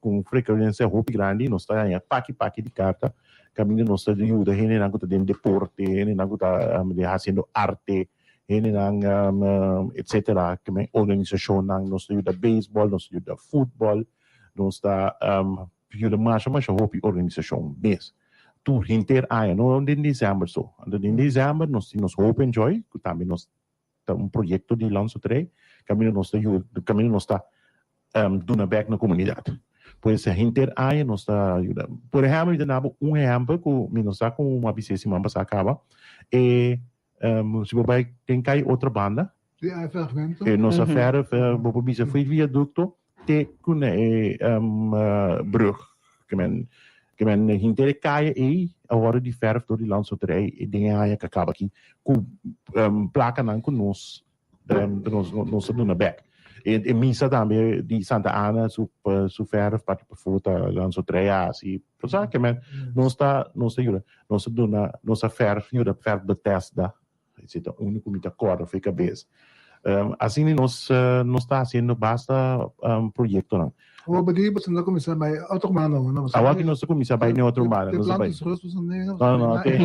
ku frekuensia hopi grandi, nos ta haña paki paki di karta kaminda nos ta yuda hendenan ku ta den deporte, hendenan ku ta hasiendo arte, hendenan etcetera, organisashonnan, nos ta yuda beisbòl, nos ta yuda futbòl. Nos ta yuda masha masha hopi organisashon mes tur henter aña, no den december so. Anto den december nos tin nos Hope and Joy ku tambe nos ta un proyekto di Landsloterij kaminda nos ta yuda kaminda nos ta duna bek na komunidat. Pues henter aña nos ta yuda. Por ehèmpel mi ta duna bo un ehèmpel ku mi no sa kon a bis'é siman pasá kaba e si bo bai den kai otro banda Di e fragmento. E nos a verf, bo por bisa fo'i viaducto te cu na e brug. Ke men, ke men henter e calle ei a wordo di verf door di Landsloterij den e aña cu a caba aki cu placanan cu nos, nos, nos a duna bek. E, e misa tambe di Santa Ana su, su verf parti pafó ta Landsloterij a haci. Bo sa, ke men nos ta, nos ta yuda, nos a duna, nos a verf, yuda verf Bethesda. Esei ta unu ku mi ta kòrda for e kabes. Asina nos nos ta hasiendo basta proyectonan. Awor bo di boso no ta kuminsá bai otro banda awor, no? Awor aki nos ta kuminsá bai na otro banda. Te plantas rus boso no No, no, te.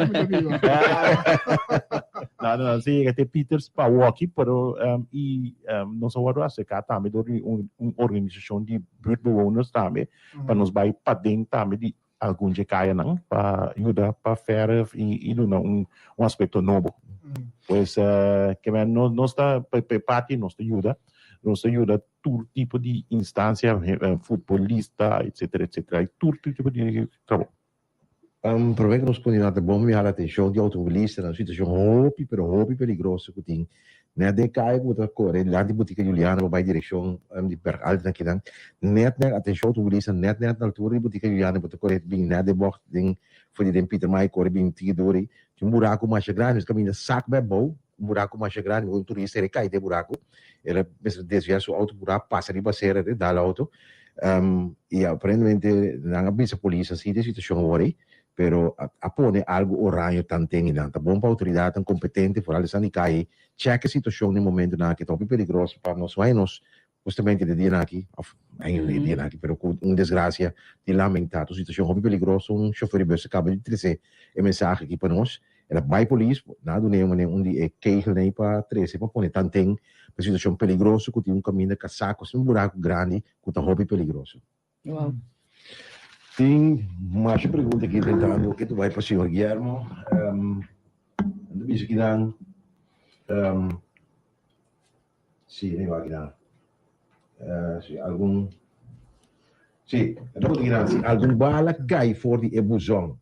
No, no, si yega te Pieters pa awoki, pero i nos a wòrdu aserká tambe dor di un organisashon di buurtbewoners tambe pa nos bai paden tambe di algun dje kayanan pa yuda pa verf i duna un aspekto nobo. Pues ke men nos ta pa e parti nos ta yuda, nos ta yuda tur tipo di instansia, futbolista etcetera etcetera, tur tipo di trabou. Prome ku nos kontinuá ta bon mi hala atenshon di outomobilistanan un situashon hopi pero hopi peligroso ku tin nèt den e kaya ku bo ta kore dilanti botika Juliana pa bai direkshon di Berg Alto na kinan nèt nèt atenshon outomobilista nèt nèt na altura di botika Juliana bo ta kore bin nèt den bògt den for di den Pietermaai kore bin tiki dor ei tin un buraku masha grandi nos kaminda sak bai abou un buraku masha grandi un turista el kai den e buraku el a mester desviá su outo purá pasa riba asera el dal outo i aparentemente nan a bisa polis asi di e situashon awor ei pero a pone algu oraño tanten i nan ta bon pa outoridatnan kompetente foral esnan di kai chèk e situashon den momentunan aki ta hopi peligroso pa nos wai nos Hustamente de dianan aki, of ainda de dianan aki, pero ku un desgrasia di lamentá. Ta un situashon hopi peligroso, un shofer di bus a kaba di trese e mensahe aki pa nos. El a bai polis, nan a dun'é manera un di e kegelnan ei pa trese pa pone tanten pa e situashon peligroso ku tin un kaminda kasá ku asina un buraku grandi ku ta hopi peligroso. Wow. Tin masha pregunta aki tentando ke ta bai pa señor Guillermo. Um, ta bisa kinan um, si, mi wak kinan. Uh, si algun Si, ta pregunta kinan si algun bala kai for di e buzon.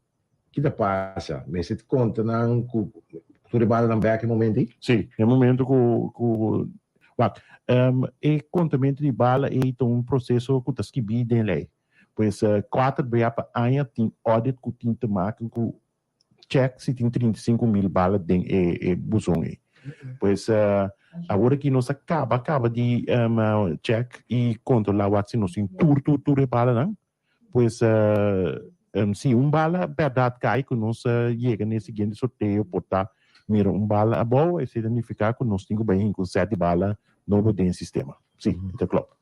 Ki ta pasa? Mester konta nan ku tur e balanan bek e momento ei? Sí, e momento ku ku wak e kontamentu di bala ei ta un proseso ku ta skibí den lei. Pues kuater bia pa aña tin audit ku tin te maken ku chèk si tin 35,000 bala den e e buzon ei. Pues awor aki nos a kaba kaba di chèk i kontrolá wak si nos tin tur tur tur e balanan. Pues si un bala bèrdat kai ku nos yega na e siguiente sorteo por ta mira un bala abou, esei ta nifiká ku nos tin ku bai hinka un sèt di bala nobo den e sistema. Sí, e ta klòp.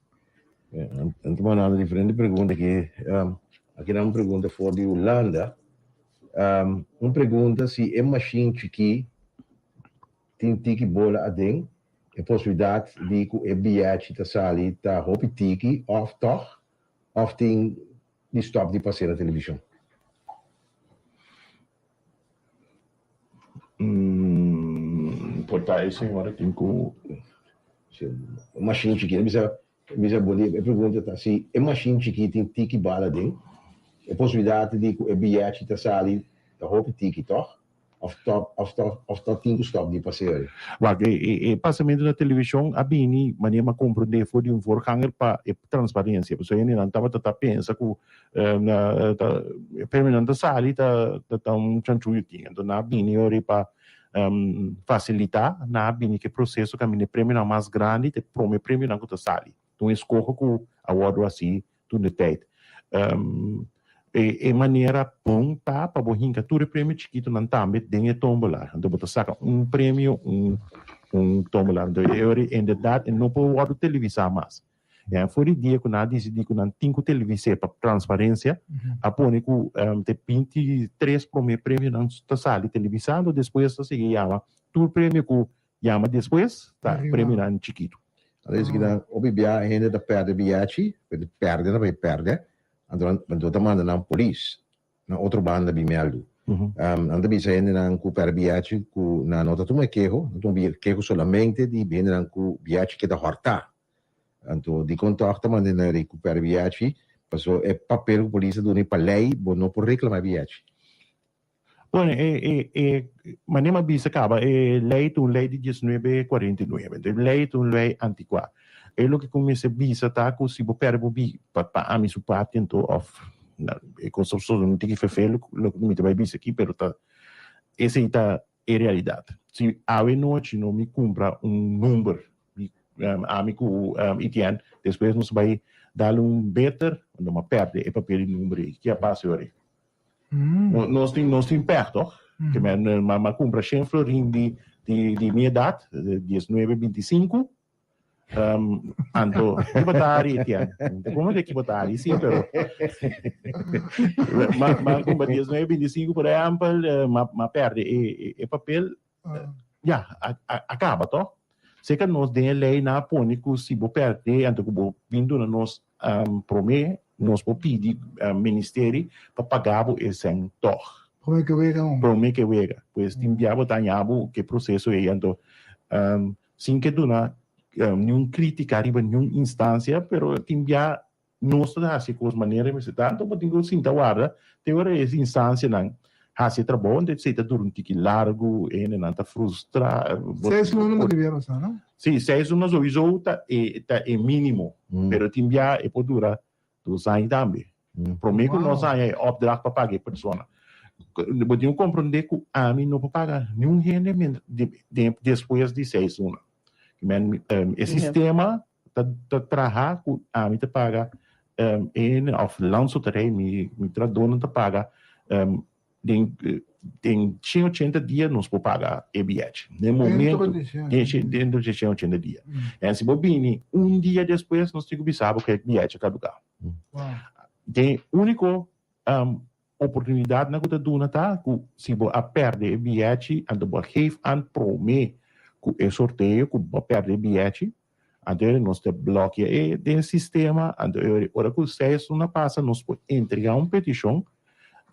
Nan ta mandando diferente pregunta aki. Aki nan un pregunta for di Hulanda. Un pregunta si e mashin chikí tin tiki bola aden, e posibilidat di ku e bièchi ta sali ta hopi tiki òf tòg? Of tin di stop di pas'é na televishon? Por ta e señora tin ku. Si e mashin chikí, bisa bisa bo di e pregunta ta si e mashin chikí tin tiki bala aden, e posibilidat di ku e biyechi ta sali ta hopi tiki tòg? Of ta of ta of ta tin ku stop di paseo ei? Wak, e e e pasamentu na televishon a bini manera mi a komprendé for di un voorganger pa e transparensia. Pasobra hendenan tabata ta pensa ku na ta e premionan ta sali ta ta ta un chanchuyo tin. Anto nan a bini ora ei pa fasilitá, nan a bini ku e proseso kaminda e premionan mas grandi ta e prome premionan ku ta sali. Ta un eskoho ku a wòrdu hasi Toen de tijd. E manera bon ta pa bo hinka tur e premio chikitonan tambe den e tombola. Anto bo ta saka un premio, un un tombola. Anto e ora inderdaad e no por wòrdu televisá mas. Ya for di dia ku nan a disidí ku nan tin ku televis'é pa transparensia, a pone ku te 23 promé premionan ta sali televisá, anto despues ta sigui yama tur premio ku Yama despues ta premionan chikitu. Anto esaki nan hopi bia hende ta perde biachi, perde ta bai perde, anto nan ta manda nan polis na otro banda di meldu. Nan ta bisa hendenan ku perde biachi ku nan no ta tuma e keho, nan tuma keho solamente di hendenan ku biachi keda hòrtá. Anto dikon tòg ta manda nan rekupera biachi? Pasobra e papel ku polis ta duna e pa lei bo no por reklamá e biachi. Bueno, e, e, e, manera mi a bisa caba, e ley ta un ley di diesnuebe cuarenta i nuebe. Entonces, e ley ta un ley anticuá. E loke cu mester bisa ta cu si bo perde bo bi, pa, pa ami su parti anto, of, na, e cos ta un tiki fefeel loke cu mi ta bay bisa aki, pero ta, esey ta e realidad. Si awe nochi no mi cumpra un number, mi, ami cu Etienne, despues nos bay dal un beter, no mi a perde e papel di number ey. Ki a pasa ora ey? Nos tin nos tin pèg tòg? Ke men mama kumpra shen florin di Di mi edat, 19, 25, anto ki bo ta hari Etienne? Como de ki bo ta hari, sí, pero ma ma kumba 19, 25 por ehempel, ma ma perde e e papel, ya, a a kaba toch? Seka nos den e lei nan a pone ku si bo perde anto ku bo bin duna nos prome nos por pidi ministeri pa paga bo e sèn tòg. Prome ke wega un. Prome ke wega. Pues tin bia bo ta haña bo ke proseso ei anto sin ke duna niun kritika riba niun instansia pero tin bia nos ta hasi kos manera mester ta anto bo tin ku sinta warda te ora e instansianan hasi e trabou anto esei ta dura un tiki largu e hendenan ta frustra. Seis luna bo debia pasa no? Si, seis luna souiso ta e ta e minimo pero tin bia e por dura dos aña tambe. Prome ku nos haña e opdracht pa paga e persona bo tin ku komprende ku ami no por paga niun hende despues di seis luna. E sistema ta ta traha ku ami ta paga en of Landsloterij mi mi trahadónan ta paga den den 180 dia nos por paga e biyèchi. Den momento den dentro di 180 dia. En si bo bini un dia despues nos tin ku bisa bo ku e biyèchi a kaduká. Den úniko Oportunidatnan ku ta duna ta ku si bo a pèrdè e bièchi, anto bo a geef an promé ku e sorteo ku bo a pèrdè e bièchi, anto e nos ta blòkia e den sistema, anto e ora ku seis luna pasa nos por entregá un petishon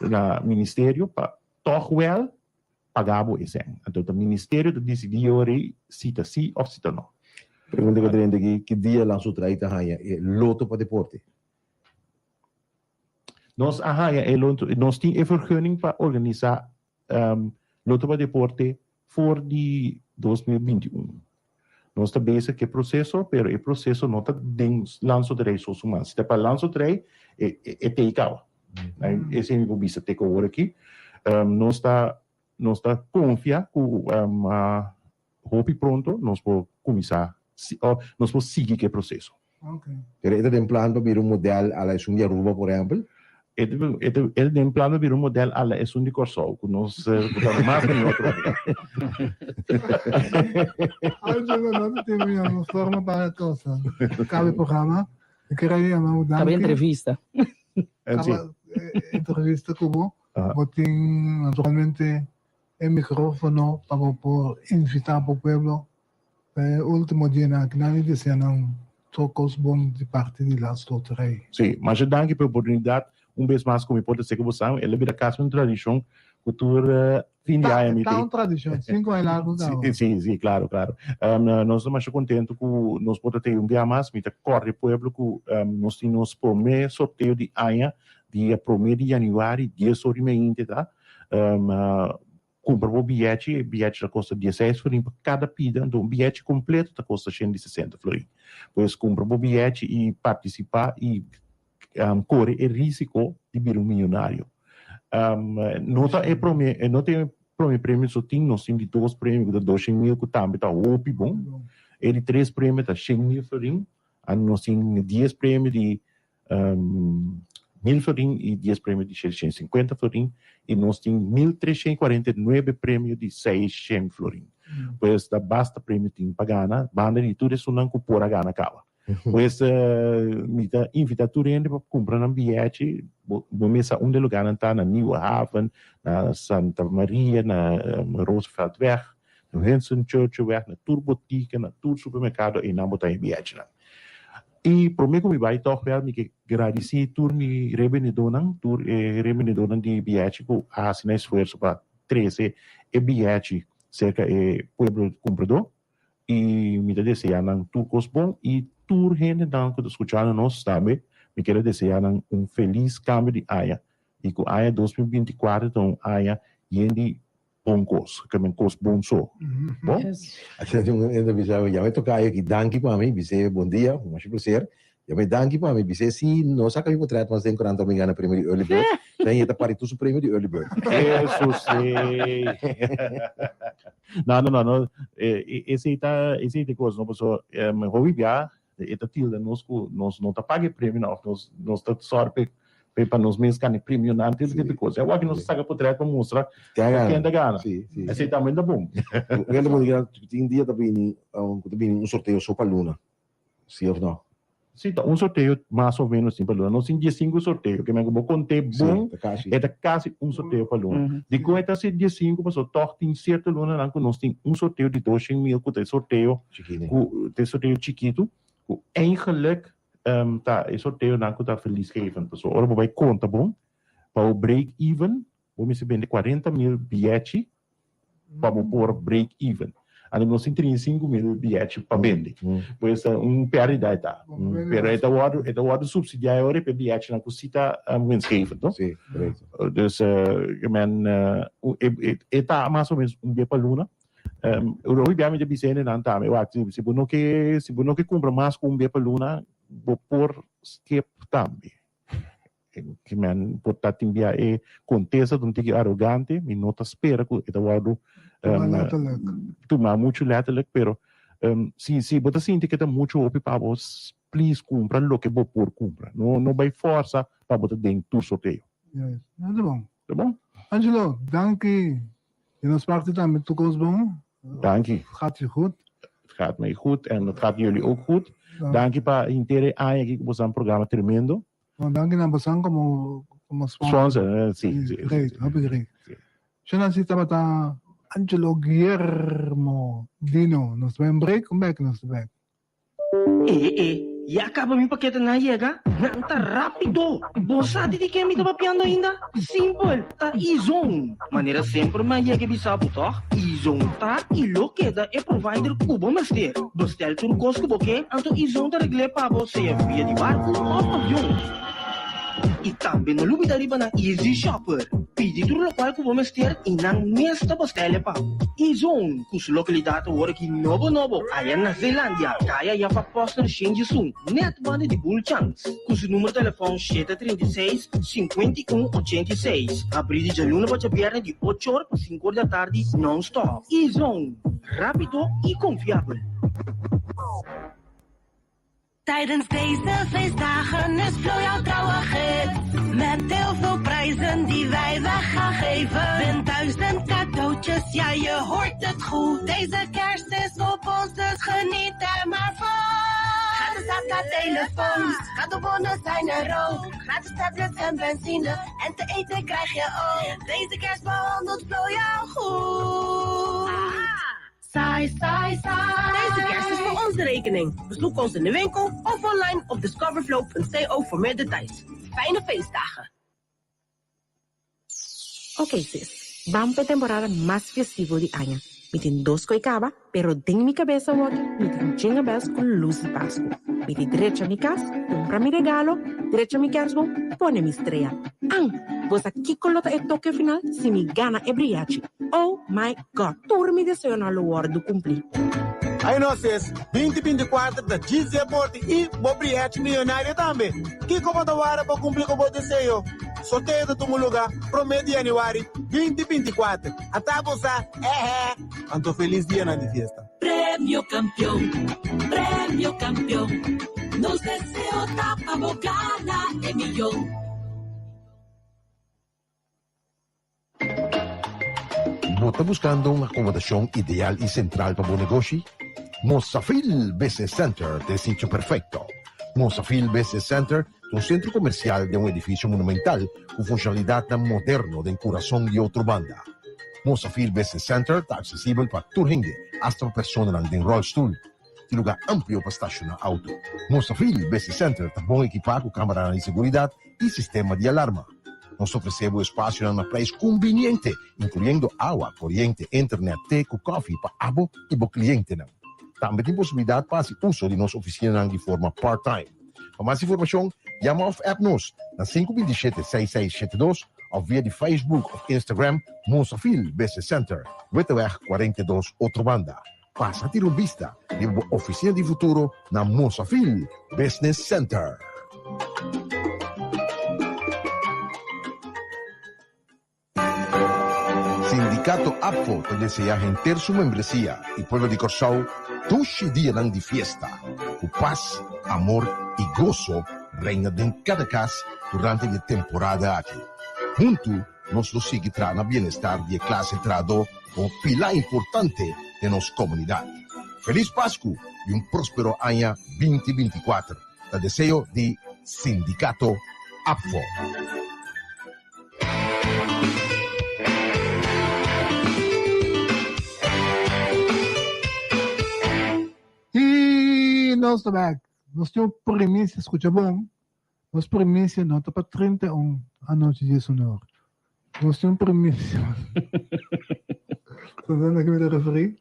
na ministerio pa tòg wèl paga bo e sèn. Anto ta ministerio ta disidí e ora ei si ta sí òf si ta nò. Pregunta ku ta drenta aki, ki dia Lansoterij ta haña e loto pa deporte? Nos a haña e loto, nos tin e vergunning pa organisá Loto pa Deporte for di 2021. Nos ta bezig ku e proseso, pero e proseso no ta den Landsloterij so su man. Si ta pa Landsloterij, e e tei kaba. Esei mi por bisa te ku awor aki. Nos ta nos ta konfia ku Hopi pronto nos por kuminsá nos por sigui ku e proseso. Pero e ta den plan pa bira un modèl a la esun di Aruba, por ehèmpel? E ta den plan pa bira un modèl a la esun di Kòrsou, ku nos ku ta mas mihó atrobe. Angelo, no ta tin mi forma pa cosa. Kabe programa. Mi kere yama bo danki. Kabe entrevista. Kabe entrevista ku bo. Bo tin naturalmente e microfono pa bo por invita bo pueblo pa e ultimo dianan aki nan y desea nan tur cos bon di parti di Landsloterij. Sí, masha danki pa e oportunidad un bes mas cu mi por ta sey cu bo sa, el a bira casi un tradicion cu tur fin di aña mi Ta un tradicion, cinco aña largo caba. Sí, sí, claro, claro. Nos ta masha contento cu nos por ta tey un bia mas, mi ta corda e pueblo cu nos tin nos prome sorteo di aña dia prome di januari dies ora y meinte ta. Kumpra bo biyechi, e biyechi ta kosta dieseis florin pa kada pida, anto un biyechi kompleto ta kosta shen di sesenta florin. Pues kumpra bo biyechi i partisipá i kore e risiko di bira un miyonario. No ta e prome, no ta e prome premio so tin, nos tin di dos premio ku ta doshen mil ku tambe ta hopi bon. E di tres premio ta shen mil florin, nos tin dies premio di 1000 florin y 10 premio di 650 florin y nos tin 1349 premio di 600 florin. Pues ta basta premio tin pa gana, banda di tur esunnan cu por a gana caba. Pues mi ta invita tur hende pa cumpra nan biyechi, bo bo mes sa unda e lugarnan ta, na Nieuwe Haven, na Santa Maria, na Rooseveltweg, na Winston Churchillweg, na tur botica, na tur supermercado eynan bo ta haña biyechinan. I promé ku mi bai tòg wèl mi ke gradisí tur mi rebendedónan, tur e rebendedónan di bièchi ku a hasi nan esfuerso pa trese e bièchi serka e pueblo kumpradó. I mi ta deseá nan tur kos bon i tur hendenan ku ta skuchando nos tambe mi kier a deseá nan un felis kambio di aña i ku aña 2024 ta un aña yen di Bon kos, ke men kos bon so. Bon? Asina tin un hende bisa mi, yam'e tokayo aki, danki pa mi, bis'é bon dia, ku masha plaser. Yam'e danki pa mi, bis'é si no saka mi potret mas den korant mi gana premio di early bird, den e ta pari tur su premio di early bird. Eso si. No, no, no, no, esei ta, esei ta e kos, no, pasobra hopi bia e ta tilda nos ku nos no ta paga e premionan òf nos nos ta sòru pa e. Pa nos mes gana e premionan tur tipo di kos. Awor aki nos ta saka potret pa mustra ken ta gana. Esei tambe ta bon. Ken ta bon tin dia ta bini ku ta bini un sorteo so pa luna, si òf no? Si, ta un sorteo mas o menos tin pa luna. Nos tin diesinku sorteo, ke men ku bo kont'é bon e ta kasi un sorteo pa luna. Dikon e ta si diesinku? Pasobra tòg tin sierto lunanan ku nos tin un sorteo di doshen mil ku ta e sorteo ku ta e sorteo chikitu ku eigenlik Ta e sorteonan ku ta verliesgevend. Pasobra ora bo bai konta bon, pa bo break even, bo mester bende 40.000 biyechi pa bo por break even. Anto nos tin 35.000 biyechi pa bende. Pues ta un pèrdida e ta. Pero e ta wòrdu, e ta wòrdu supsidiá e ora pa e biyechinan ku si ta winstgevend, no? Sí, korekto. Dus, ke men, e ta mas o menos un bia pa luna. Hopi bia mi ta bisa hendenan tambe, wak, si bo no ke, si bo no ke kumpra mas ku un bia pa luna, bo por skip tambe. Ki men por ta tin bia e kontesta ta un tiki arogante, mi no ta spera ku e ta wòrdu Tuma letterlijk. tuma muchu letterlijk, pero si si bo ta sinti ku e ta muchu hopi pa bo, please kumpra loke bo por kumpra. No no bai fòrsa pa bo ta den tur sorteo. Juist. No ta bon. Ta bon? Angelo, danki Di nos parti tambe tur kos bon. Danki. Gaat je goed? Het gaat mij goed en het gaat jullie ook goed. Danki pa henter e aña aki ku boso a programa tremendo. Bon, danki na boso komo komo sponsor. Sponsor, si, si. Great, hopi great. Shona si tabata Angelo Guillermo Dino. Nos ta bai un break, un bek nos ta bek. E e, ya kaba mi paketenan a yega? Nan ta rápido! Bo sa di di ken mi ta papiando ainda? Simpel, ta E-Zone! Manera semper mi a yega e bisa bo tòg? E-Zone ta i lo keda e provider ku bo mester. Bestel tur kos ku bo ke, anto E-Zone ta regl'é pa bo sea via di barku òf avion. I tambe no lubida riba nan Easy Shopper. Pidi tur lokual ku bo mester i nan mes ta bastele pa bo. E-Zone, ku su lokalidat awor aki nobo nobo aya na Zeelandia, kaya Jaffa Posner Shenjisun, nèt banda di Bulchans. Ku su numero telefòn 736, 51, 86. Abrí di djaluna pa djabièrnè di ocho or pa sinku or di atardi nòn-stòp. E-Zone, rápido i konfiabel. Tijdens deze feestdagen is Flow jouw trouwe gids. Met heel veel prijzen die wij weg gaan geven. Win 1000 cadeautjes, ja je hoort het goed. Deze kerst is op ons, dus geniet er maar van. Gratis data, telefoons, cadeaubonnen zijn er ook. Gratis tablets en benzine, en te eten krijg je ook. Deze kerst behandelt Flow jou goed. Sai, sai, sai. Deze kerst is voor onze rekening. Bezoek ons in de winkel of online op discoverflow.co voor meer details. Fijne feestdagen! Ok sis, ban p'e temporada mas festivo di aña. Mi tin dos koe kaba, pero den mi kabes awor mi tin jingle bells ku lus di Pasku. Mi di drecha mi kas, kumpra mi regalo, drecha mi kersboom, pone mi strea. An, bo sa kiko lo ta e toke final si mi gana e briachi? Oh my God, tur mi deseonan lo wòrdu kumplí. Ay no sis, 2024 ta djis deporte i bo brièchi miyonario tambe. Kiko bo ta wara pa kumpli ku bo deseo? Sorteo ta tuma lugá promé di yanüari 2024. Ata bo sa, èhè! Anto felis dianan di fiesta! Premio Campeon, Premio Campeon, nos deseo ta pa bo gana e miyon. Bo ta buskando un akomodashon ideal i sentral pa bo negoshi? Mosafil Business Center ta e sitio perfekto. Mosafil Business Center ta un sentro komersial den un edifisio monumental ku funshonalidatnan moderno den kurason di otro banda. Mosafil Business Center ta aksesibel pa tur hende, asta pa personanan den ròlstul. Tin lugá amplio pa stashoná outo. Mosafil Business Center ta bon ekipá ku kameranan di seguridat i sistema di alarma. Nos ta ofresé bo espasionan na preis kumbiniente, inkluyendo awa, koriente, internet, te ku kòfi pa abo i bo klientenan. Tambe tin posibilidat pa hasi uso di nos ofisinanan di forma part-time. Pa mas informashon, yama òf app nos na 527 6672 òf via di Facebook òf Instagram Mosafil Business Center, Witteweg 42, Otrobanda. Pasa tira un bista riba bo ofisina di futuro na Mosafil Business Center. Sindicato APFO ta desea henter su membresia y pueblo di Corsou dushi dianan di fiesta, cu paz, amor y goso. reina den kada kas durante di e temporada aki. Huntu nos lo sigui traha na bienestar di e klase trahadó komo pilá importante den nos komunidat. Felis Pasku i un próspero aña 2024 ta deseo di Sindikato ABVO. I nos ta bek. Nos tin un primisia, skucha bon, nos primisia no ta pa 31 anochi di Esunor. Nos tin un primisia. Bo sa na ke mi ta referí?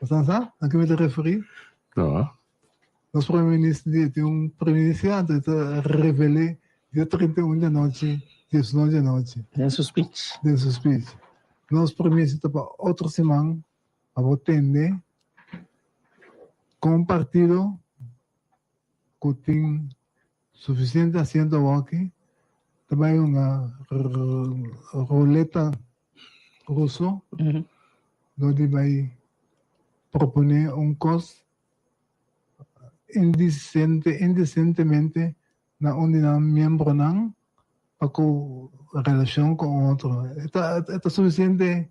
Bo sa sa na ke mi ta referí? No. Nos prome minister di tin un primisia, anto e ta revel'é dia 31 di anochi di Esunor di anochi. Den su speech. Den su speech. Nos primisia ta pa otro siman Pa bo tende con un partido cu tin suficiente asiento awoki ta bay hunga ruleta ruso dor di bay propone un cos indecente indecentemente na un di nan miembronan pa ku relashon ku un otro. E ta e ta sufisiente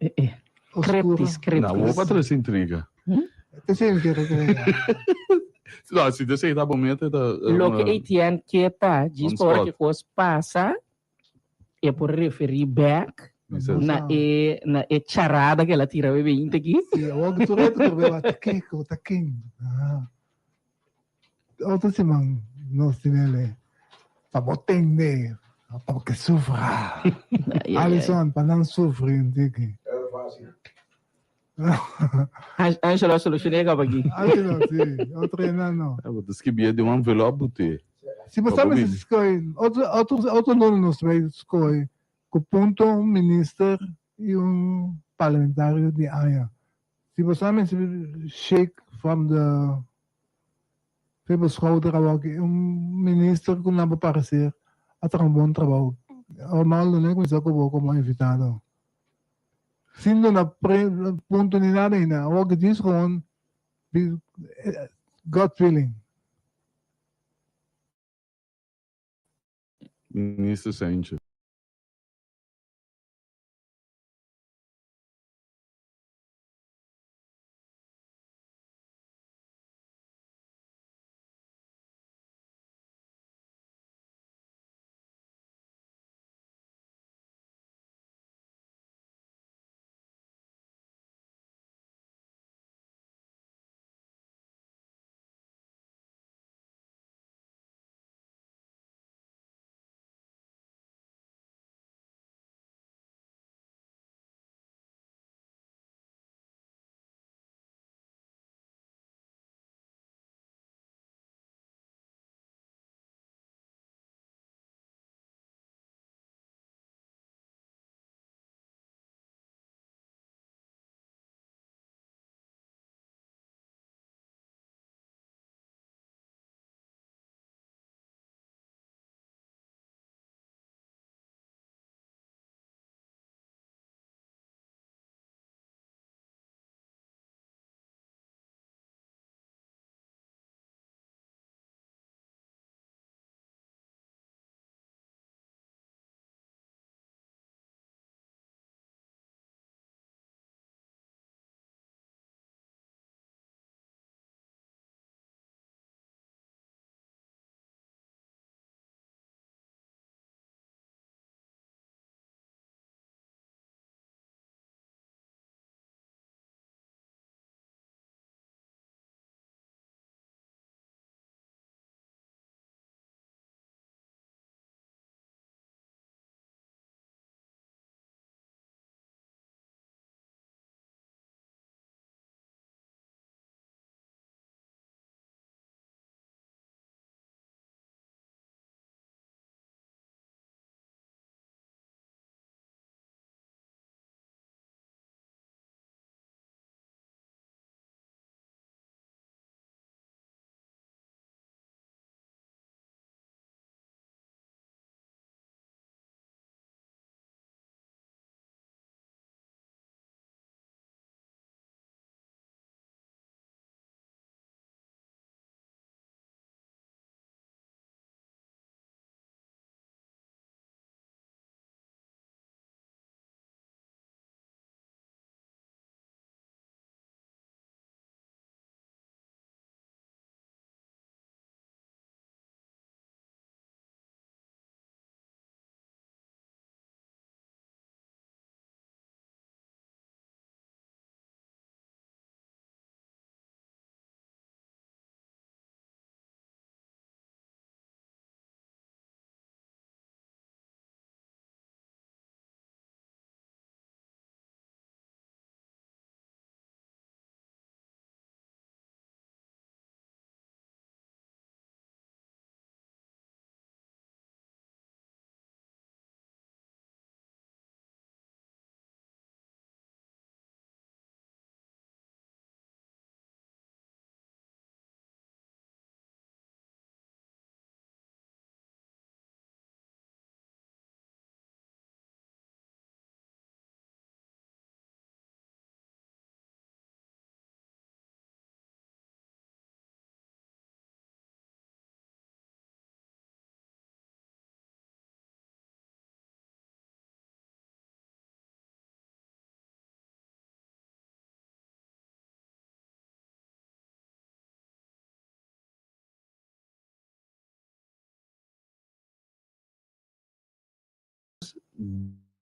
oscuro. Kreptis, kreptis. Na bo pa trese intriga. Te esei mi kere krea. No, si te esei ta bo meta ta. Loke Etienne ke ta, djis pa ora ke kos pasa, e por referí bek na e na e charada ke el a tira bebe inta aki. Si, awor ku tur reto tur beba ta kiko, ta ken. Ah. Otro siman nos tin ele pa bo tende, pa bo ke sufra. Alison, pa nan sufri un tiki. Angelo a solucioné kaba aki. Angelo, si. Otro ena no. Bo ta skibie den un envelop bute. Si bo sa mester skohe, otro, otro, otro nota nos bay skohe ku punto un minister i un parlamentario di aña. Si bo sa mester shake from the Riba schouder awor ki un minister ku nan por parecer a traha un bon trabou. Arnoldo no a kuminsá ku bo komo invitado. Sin duna punto ni nada ainda. Awor ki djis gewoon gut feeling. Minister Sanchez.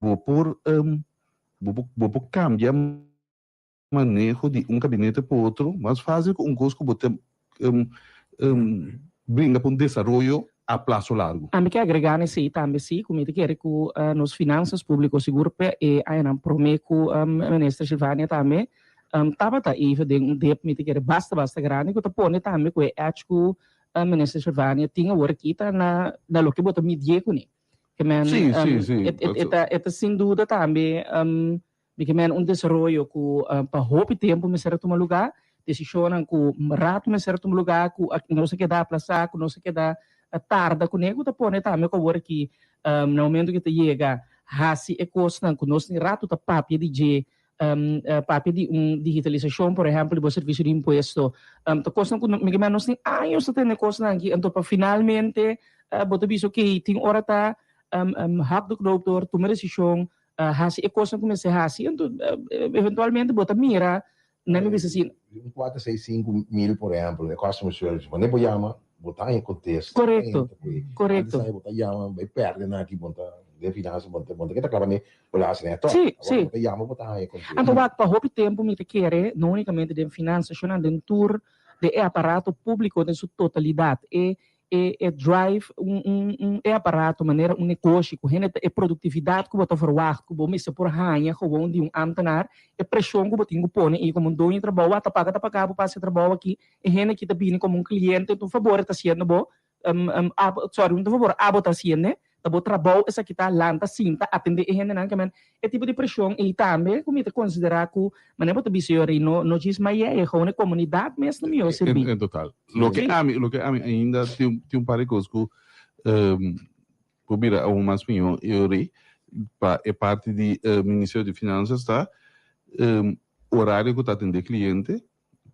Bo por bo por cambia maneho di un gabinete pa otro mas fácil ku un kos ku bo ta bringa pa un desaroyo a plaso largu. Ami ke agregá na esei tambe si ku mi ta kere ku nos finansas públiko sigur pa e añanan promé ku Minister Silvania tambe tabata even den un dip mi ta kere basta basta grandi ku ta pone tambe ku e edge ku Minister Silvania tin awor aki ta na loke bo ta midié kuné. Ke men Sí, sí, sí. e ta sin duda tambe Mi ke men un desaroyo ku pa hopi tempu mester a tuma lugá, desishonnan ku ratu mester a tuma lugá, ku nos a keda aplasá, ku nos a keda tarda kuné, ku ta pone tambe ku awor aki na momento ku ta yega hasi e kosnan ku nos tin ratu ta papia di dje, papia di un digitalisashon por ehèmpel di bo servisio di impuesto, ta kosnan ku mi ke men nos tin años ta tende kosnan aki, anto pa finalmente bo ta bisa oke tin ora ta hak de knoop door, tuma desishon. Hasi e kosnan ku mester hasi, anto eventualmente bo ta mira, nan mi bisa si. Un kuater seis sinku mil por ehempel, e customer service, wanneer bo yama, bo ta haña kontesta. Korekto, korekto. Antes bo ta yama, bo e pèrdè nan aki, bo ta den finansa, bo ta bo ta keda klaba ne, bo la hasi nan e tòg. Si, si. Bo ta yama, bo ta haña kontesta. Anto wak, pa hopi tempu mi ta kere, no únikamente den finansa, sino den tur, den e aparato públiko den su totalidat, e e e drive un un un e aparato manera un negoshi ku hende ta e produktividat ku bo ta verwagt ku bo mester por haña gewoon di un amtenaar e preshon ku bo tin ku pone ei komo un doño di trabou a ta paga ta paga bo pa hasi e trabou aki e hende aki ta bini komo un kliente un fabor e ta hasiendo bo abo sorry un fabor abo ta hasiende Ta bo trabou esaki ta lanta sinta atende e hendenan ke men e tipo di preshon ei tambe ku mi ta konsiderá ku manera bo ta bisa yo rei no no djis mayeye gewoon e komunidat mes ta mihó sirbí. En total. Loke ami loke ami ainda tin tin un par di kos ku por bira aun mas mihó yo rei pa e parti di Ministerio di Finansas ta orario ku ta atende kliente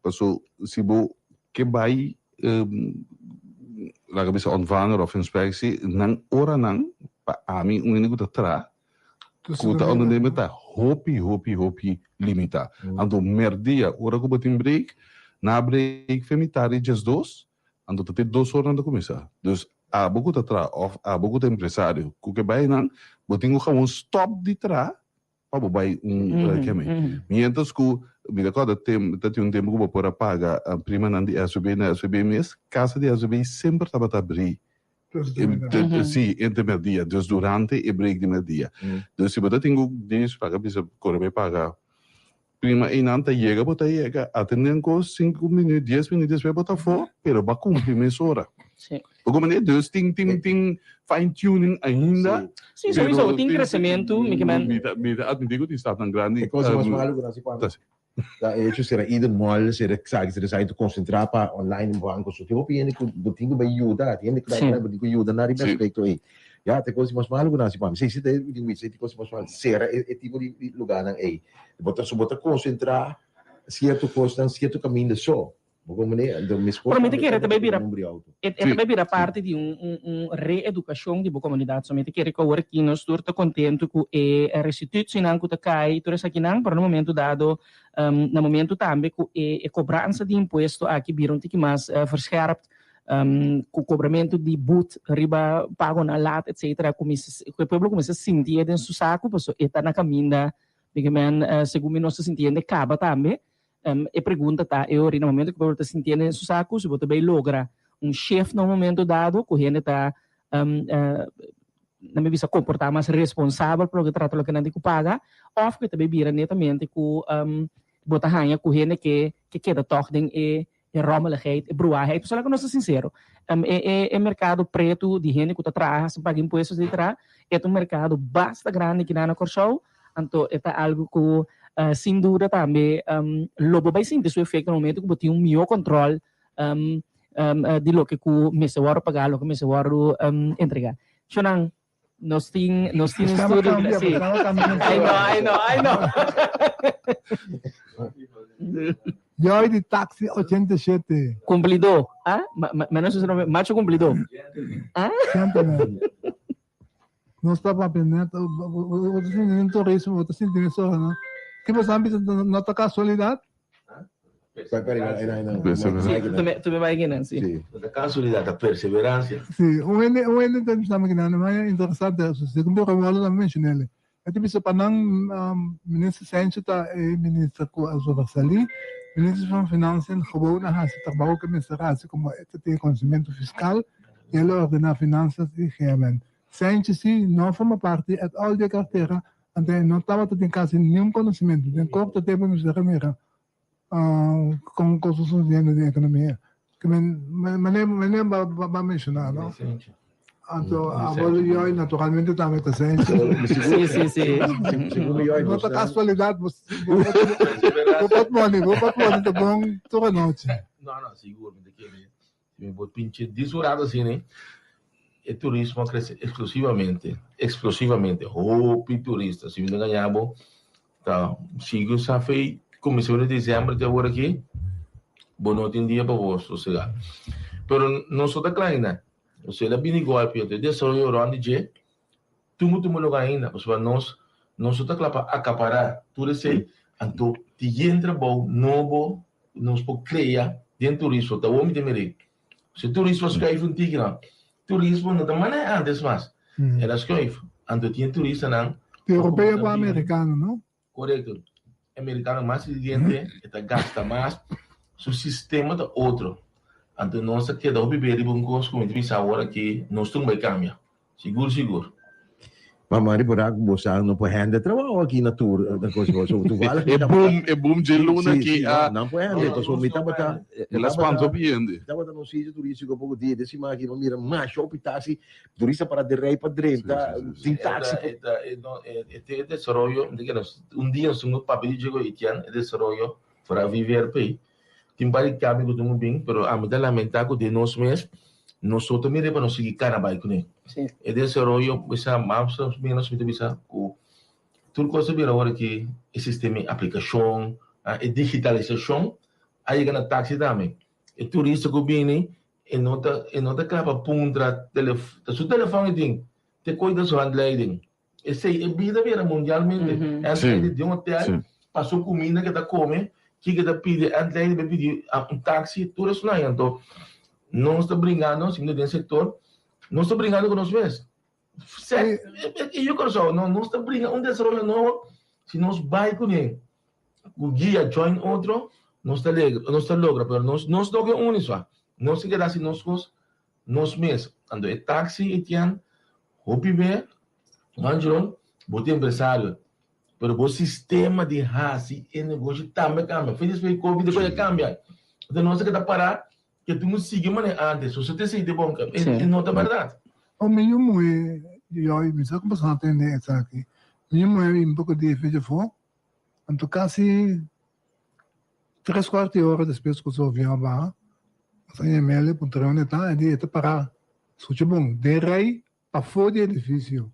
Paso si bo ke bai laga bisa ontvanger of inspectie nan oranan pa ami un hende ku ta traha ku ta ondernemer ta hopi hopi hopi limita. Anto merdia ora ku bo tin break na break fe mitar di diesdos anto ta te dos ora nan ta kuminsa. Dus abo ku ta traha of abo ku ta empresario ku ke bai nan bo tin ku gawon stop di traha pa bo bai un keme. Mientras ku mi ta kòrda tem ta tin un tempu ku bo por a paga primanan di SVB na SVB mes, kasa di SVB semper tabata abrí si entre mèrdia, dus durante e break di mèrdia. Dus si bo ta tin ku dies paga bisa kore bai paga prima einan ta yega bo ta yega atendé un kos sinku minüt dies minüt despues bo ta afó pero bo a kumpli mesora. Bo comprende? Dus tin tin tin fine tuning ainda. Sí, sowieso tin crecemento, mi ke men. Mi ta mi ta admiti cu tin stapnan grandi. E cosa mas malo cu nan si cuando ta hecho sera ida mall, sera esaki, sera esaki, ta concentra pa online banco. So tin hopi hende cu bo tin cu bay yuda, tin hende cu bo tin cu yuda nan riba e aspecto ey. Ya, ta e cosa mas malo cu nan si pa mi. Si, si ta e cosa mas malo, sera e tipo di lugarnan ey. Bo ta, so bo ta concentra cierto cosnan, cierto caminda so. Bo como ne, anto mi esposa Pero mi ta kere ta bai bira, e ta bai bira parti di un un un reeducacion di bo comunidad. So mi ta kere cu awor aki nos tur ta contento cu e restitutienan cu ta cay, tur esakinan, pero na momento dado, na momento tambe cu e e cobransa di impuesto aki bira un tiki mas verscherpt, cu cobramento di boet riba pagonan laat, etcetera, cu e pueblo cuminsa sinti e den su saco, pasobra e ta na caminda, mi ke men, segun mi nos ta sintiendo e caba tambe. E pregunta ta e ora, na momento ku bo ta sintiendo den su saku, si bo ta bay logra un shift na un momento dado ku hende ta nan mi bisa komportá mas responsabel pa loke trata loke nan tin ku paga, òf ku e ta bay bira netamente ku bo ta haña ku hende ke ke keda tòg den e e rommeligheid, e bruaheid. Pasobra laga nos ta sinsero, e e e merkado pretu di hende ku ta traha sin paga impuestos etcetera, e ta un merkado basta grandi kinan na Kòrsou. Anto e ta algu ku sin duda tambe lo bo bai sinti su efekto na momento ku bo tin un mihó kòntròl di loke ku mester wòrdu pagá, loke mester wòrdu entregá. Shonnan, nos tin nos tin un studio si. I know, I know, I know. Joy di taxi 87. Kumplidó, ah? Ma no sé su nombre, macho kumplidó. Ah? Gentleman. Nos ta papia net, bo ta sinti den turismo, bo ta sinti mesora, no? Ki bo sa bisa no ta casualidad? Tu me bai kinan, si. No ta casualidad, ta perseverancia. Si, un hende, un hende ta bisa mi kinan, ma interesante, segun mi recuerdo nan mencionele. E ta bisa pa nan Minister Sencho ta e minister cu a sobresali, Minister van Financiën gewoon a haci trabao cu e mester haci como e ta tin conocimento fiscal y el a ordena finanzas y GMN. Sencho si no a forma parti at all di e cartera, anto e no tabata tin casi niun conocimento. Den corto tempo mester a mira con cos ta sucediendo den economia. Ke men manera manera bo bo a menciona no. Anto abo Joy naturalmente tambe ta Sencho. Sí, sí, sí. No ta casualidad bo bo pot pone bo pot pone ta bon tur anochi. No no sigur mi ta kere si mi por pinche dis un rato asina e turismo a crece exclusivamente explosivamente hopi turista si mi ta gaña bo Ta sigui sa fei kuminsamentu di diciember te awor aki bo no tin dia pa bo sosega. Pero nos no ta kla ainda. Nos el a bini golpi anto e desaroyo rond di dje tumu tumu luga ainda pasobra nos nos no ta kla pa akapará tur esei anto tin yen trabou nobo ku nos por krea den turismo. Ta awor mi ta mir'é. Si turismo a skuif un tiki no. Turismo no ta manera antes mas. El a skuif. Anto tin turistanan. Di europeo pa americano, no? Korekto. Americano mas inteligente, e ta gasta mas, su sistema ta otro. Anto nos a keda hopi be riba un kos ku mi ta bisa awor aki nos tur bai kambia. Sigur sigur. Ma mari por a bo sa no por hende trabao aki na tur na cos bo so toevallig E boom e boom dje luna Sí, ki sí, a no, nan por hende paso mi tabata El a spanta hopi hende. Mi tabata na un sitio turistico poco dia de siman aki mi a mira masha hopi taxi turista para den rij pa drenta tin taxi E ta e no e e desaroyo mi ta kere un dia nos tin ku papia di dje ku Etienne e desaroyo for a VVRP Tin par di cambio cu tin cu bin, pero ami ta lamenta cu den nos mes nos no ta mira pa nos sigui cana bay cune. E desaroyo bisa mas o menos mi ta bisa cu tur cos ta bira awor aki e sistema di aplicacion, e digitalisacion a yega na taxi tambe. E turista cu bini e no ta e no ta cla pa puntra ta su telefon e tin, te coy ta su handleiding. Esei e bida bira mundialmente. Handleiding di un hotel pa su cuminda ke ta come, kiko e ta pidi, handleiding pa pidi un taxi, tur esun Anto nos ta bringando, si mi ta den sector, nos ta bringando cu nos mes. E yu Curaçao, no, nos ta bringa un desaroyo nobo, si nos bai cune, cu guia join otro, nos ta nos ta logra, pero nos nos no ke uni sua. Nos tin keda haci nos cos nos mes. Anto e taxi e tian Hopi be, Angelo, bo ta empresario, pero bo sistema di hasi e negoshi tambe cambia. Fe despues di Covid e cambia. Entonces nos a keda para ke tur nos sigui manera antes. So te sinti bon, e no ta berdad. O mi yu muhe, yoy, mi sa ku boso a tende esaki. Mi yu muhe bin poko di fecha afó, anto kasi tres kuarto di ora despues ku su avion a baha, nos a yam'el puntra unda e ta, e di e ta para Scucha bon, den rij pafó di edificio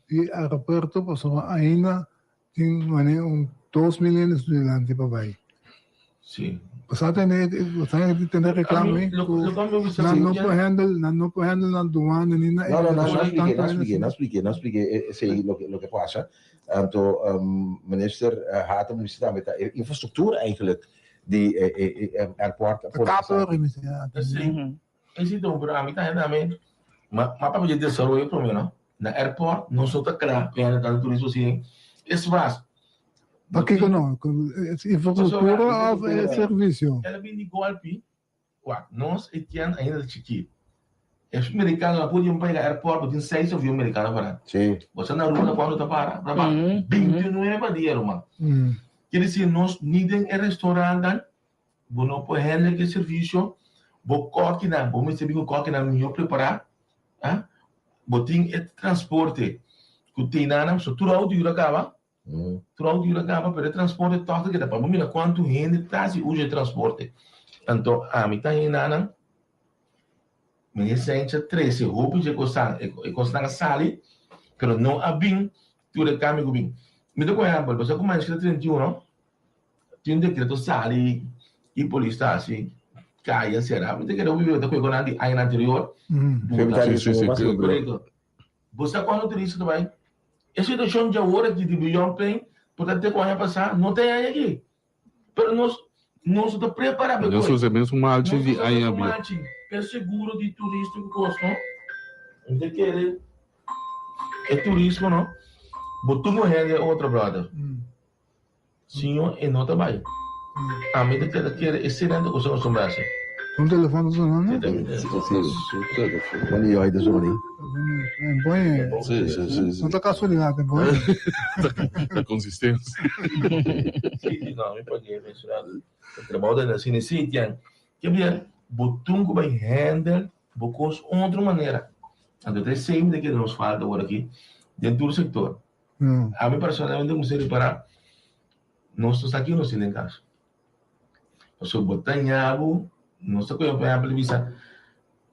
di aeropuerto pasobra ainda tin manera un 2000 hende su dilanti pa bai. Sí. Bo sa tende, bo sa tende reclamo ei? Lo, lo, lo, Nan no por handle, nan no por handle na douane ni na No, no, no, no explique, no explique, no explique, no explique esei loke, loke pasa. Anto, minister Hatem bisa tambe ta e infrastructuur eigenlijk di e airport. Kapel, mi Sí. Esei ta un pero ami ta hende ami ma ma papia di desaroyo prome no na airport nos no ta kla pa hende tantu turismo asina es mas Pakiko no? Infrastruktura of e servisio? El a bini di golpi wak nos Etienne ainda ta chikí e merikano a pudi un pa yega airport bo tin seis avion merikano para bo sa na Aruba na kuantu ta para ta para 29 pa dia ruman kier disi nos ni den e restaurantnan Bo no por hende ki servisio, bo kòkinan, bo mester bin ku kòkinan mihó prepará, ah, bo tin e transporte ku tin nan, so tur outo yuda kaba, tur outo yuda kaba, pero e transporte tòg ta keda pa bo mira kuantu hende ta hasi uso di e transporte. Anto ami ta hina nan, mi lisensia trese hopi dje kosnan, e kosnan a sali, pero no a bin tur e kambio ku bin. Mi ta por ehèmpel, bo sa ku mancha ta 31 no? Tin decreto sali y polis ta haci caya cera. Mi ta kere hopi ta cueco nan di añanan anterior. Correcto. Bo sa cuando turista ta bay? E situacion dje awor aki di Beyond Plein por ta te cu aña pasa no ta e aña aki. Pero nos. Nos no ta prepará pa e Nos koi. usa e mesun malchi Nos di usa aña mesun bieu. malchi p'e seguro di turista ku kos, no? Mi ta kere e turismo, no? Bo tur un hende otro, brother. Siñor e no ta bai. Ami ta keda kere e serente ku nos ta hasi. Un telefon ta sonando? Si, Si, su telefon. Bon dia, ta soni. Bon, Si, si, si, si. No ta casualidad, bon. Ta consistencia. Si, si, no, mi pagué mencioná. E trabou ta na cine si, tian. Ke bia, bo tun ku bai handle bo kos otro manera. Anto ta esei mi ta kere nos falta awor aki den tur sector. Ami personalmente mester ripará, nos no sa ki nos tin den kas. Pasobra bo ta ña bo, nos ta kohe por ehèmpel di bisa,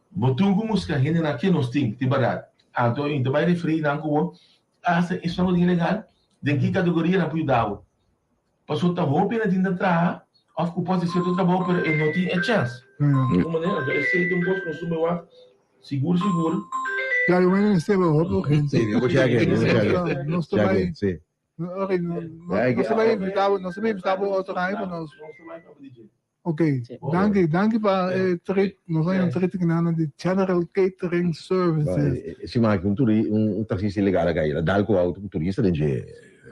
bo tin ku buska hendenan ke nos tin, tin bèrdat. Anto i ta bai referí nan ku bo, hasta esnan ku tin ilegal, den ki kategoria nan por yuda bo. Pasobra ta hopi hende tin ta traha òf ku por hasi sierto trabou pero e no tin e chèns. Di un manera, anto esei ta un kos ku nos tumba wak sigur sigur. Claro, bueno, este hopi urgente. Sí, mi cheque, mi cheque. Nos ta bai, ok, no, nos ta bai invita bo, nos ta bai invita bo otro aña pa nos. Ok, danki, danki pa e treat, nos a un treat kinan di General Catering Services. Si ma un turi, un taxista ilegal a kai, el a dal ku auto ku turista den dje.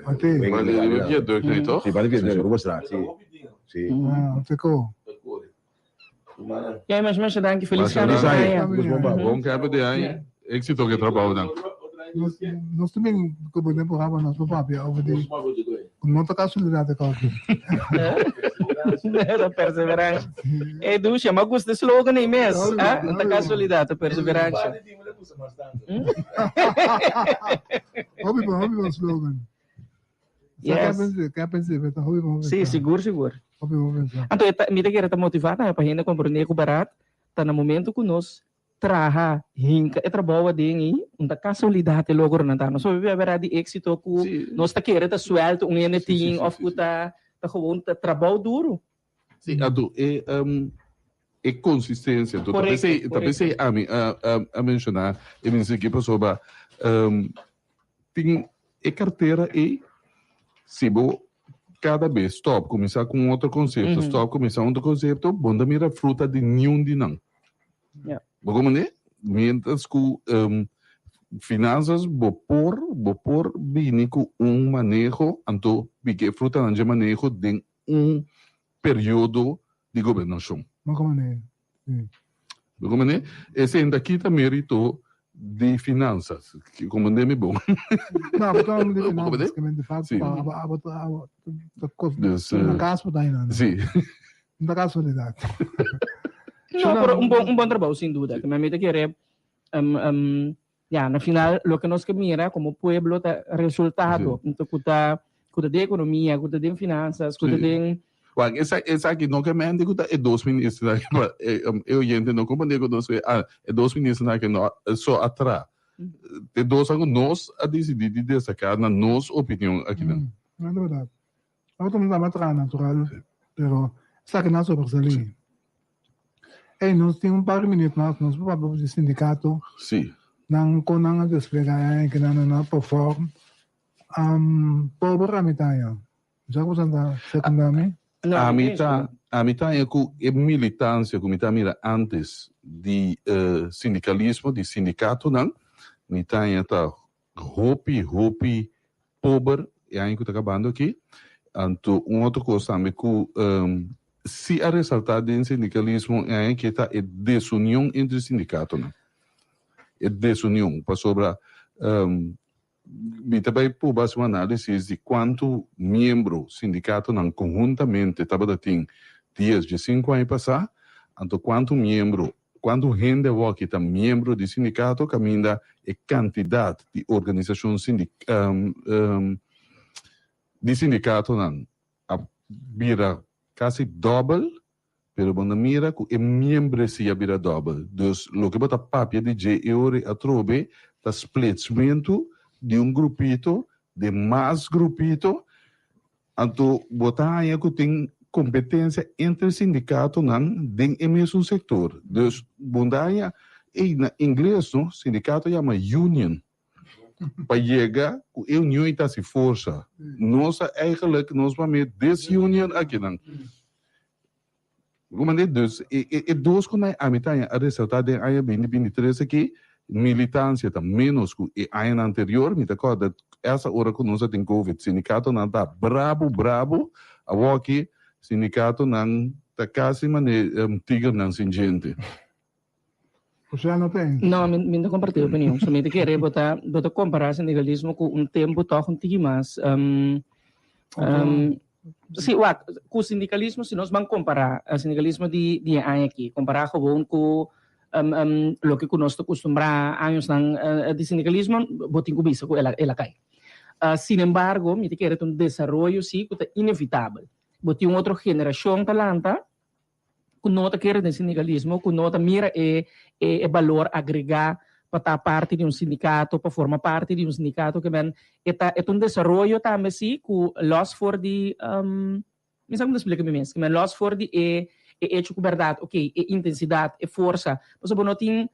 Ate. Banda di viaduct ei toch? Si, banda di viaduct, Arubastraat, si. Si. Ah, te ko. Ja, masha masha danki, feliz Masha cambio de danki. aña. Bon cambio de aña, éxito ku e trabounan. Nos, nos también como den programa nos por papia over di no ta casualidad e kos. Ta perseverancia. Ey Dusha, m'a gusta e slogan ei mes. Ah, no ta casualidad, ta perseverancia. Hopi bon, hopi bon slogan. Yes. Sa ke pensé, ta hopi bon Sí, sigur, sigur. Hopi bon pensa. Anto, mi ta kere ta motivá tambe pa hende komprendé ku barat ta na momento ku nos traha hinka e trabou aden ei, un ta kasualidat e logronan ta. Nos hopi bia di éksito ku nos ta kere ta suèlto un hende tin òf ku ta ta gewoon ta trabou duru. Sí, anto e e konsistensia. Anto ta p'esei ta p'esei ami a a menshoná e minister aki pasobra tin e kartera ei si bo kada bes stòp kuminsá ku un otro konsepto stòp kuminsá un otro konsepto bo no ta mira fruta di niun di nan. Bo comprende? Mientras cu finanzas bo por, bo por bini cu un maneho, anto piki e frutanan dje maneho den un periodo di gobernacion. Bo comprende? Si. Bo comprende? Esey ta kita merito di finanzas. Comprende mi bon? No, bo ta di finanzas, ke men di facto, abo, abo, abo, ta cos, na cas bo ta ahí, no? Si. No ta casualidad. No, pero un bon, un bon trabou, sin duda. Ke mi ta kere, um, um, ya, na final, loke nos ke mira como pueblo ta resultado. Anto ku ta, ku ta den economia, ku ta den finanzas, ku ta den... Wak, esa, esaki no ke mente ku ta e dos ministernan aki, pa e, e oyente no comprende ku nos, ah, e dos ministernan aki no so a tra. E dos ku nos a disidí di destaká na nos opinion akinan. Mm, no ta berdad. Otro no tabata traha natural, pero esaki nan sobresalí. Ey, nos tin un par di minuut mas, nos por papia di sindicato. Sí. Nan con nan a desplega e que nan a perform. Um, pober a mi taña. Ja ku santa secunda mi? Ami ta, ami taña ku e militancia ku mi ta mira antes di sindicalismo, di sindicatonan, mi taña ta Hopi hopi pober e aña ku ta kabando aki. Anto un otro kos tambe ku si a resaltá den sindikalismo e aña aki ta e desunion entre sindikatonan. E desunion pasobra mi ta bai pruba hasi un análisis di kuantu miembro sindikatonan konhuntamente tabata tin dies, diesinku aña pasá, anto kuantu miembro Kuantu hende awor-ki ta miembro di sindikato kaminda e kantidat di organisashon di sindikatonan a bira kasi dòbel, pero bo no mira ku e miembresia a bira dòbel. Dus loke bo ta papia di dje e ora atrobe ta splitsmentu di un grupito den mas grupito Anto bo ta haña ku tin kompetensia entre sindikatonan den e mesun sektor. Dus bo ta haña, ey na ingles no, sindikato yama union. Pa yega ku e union ei ta hasi forsa. Nos a eigenlijk nos pa mira disunion akinan. Kumande dus e e e dos ku nan ami ta a resaltá den aña 2023 aki, militancia ta ménos ku e añanan anterior. Mi ta kòrda esa ora ku nos a tin covid, sindikatonan ta brabu brabu, awoki sindikatonan ta kasi mane tigernan sin djente. José no ta eens. No, mi mi no ta kompartí e opinion. So mi ta kere bo ta bo ta kompará sindikalismo ku un tempu tòg un tiki mas Sí, wak, ku sindikalismo si nos ban kompará sindikalismo di di e aña aki, kompará gewoon ku loke ku nos ta kustumbrá añosnan di sindikalismo, bo tin ku bisa ku el a el a kai. Sinembargo, mi ta kere ta un desaroyo sí ku ta inevitabel. Bo tin un otro generashon ta lanta ku no ta kere den sindikalismo, ku no ta mira e e balor agregá pa ta parti di un sindikato, pa forma parti di un sindikato, ke men e ta e ta un desaroyo tambe si ku lòs for di mi sa kon ta splika mi mes, ke men lòs for di e e echo ku bèrdat oke e intensidat, e forsa, pasobra bo no tin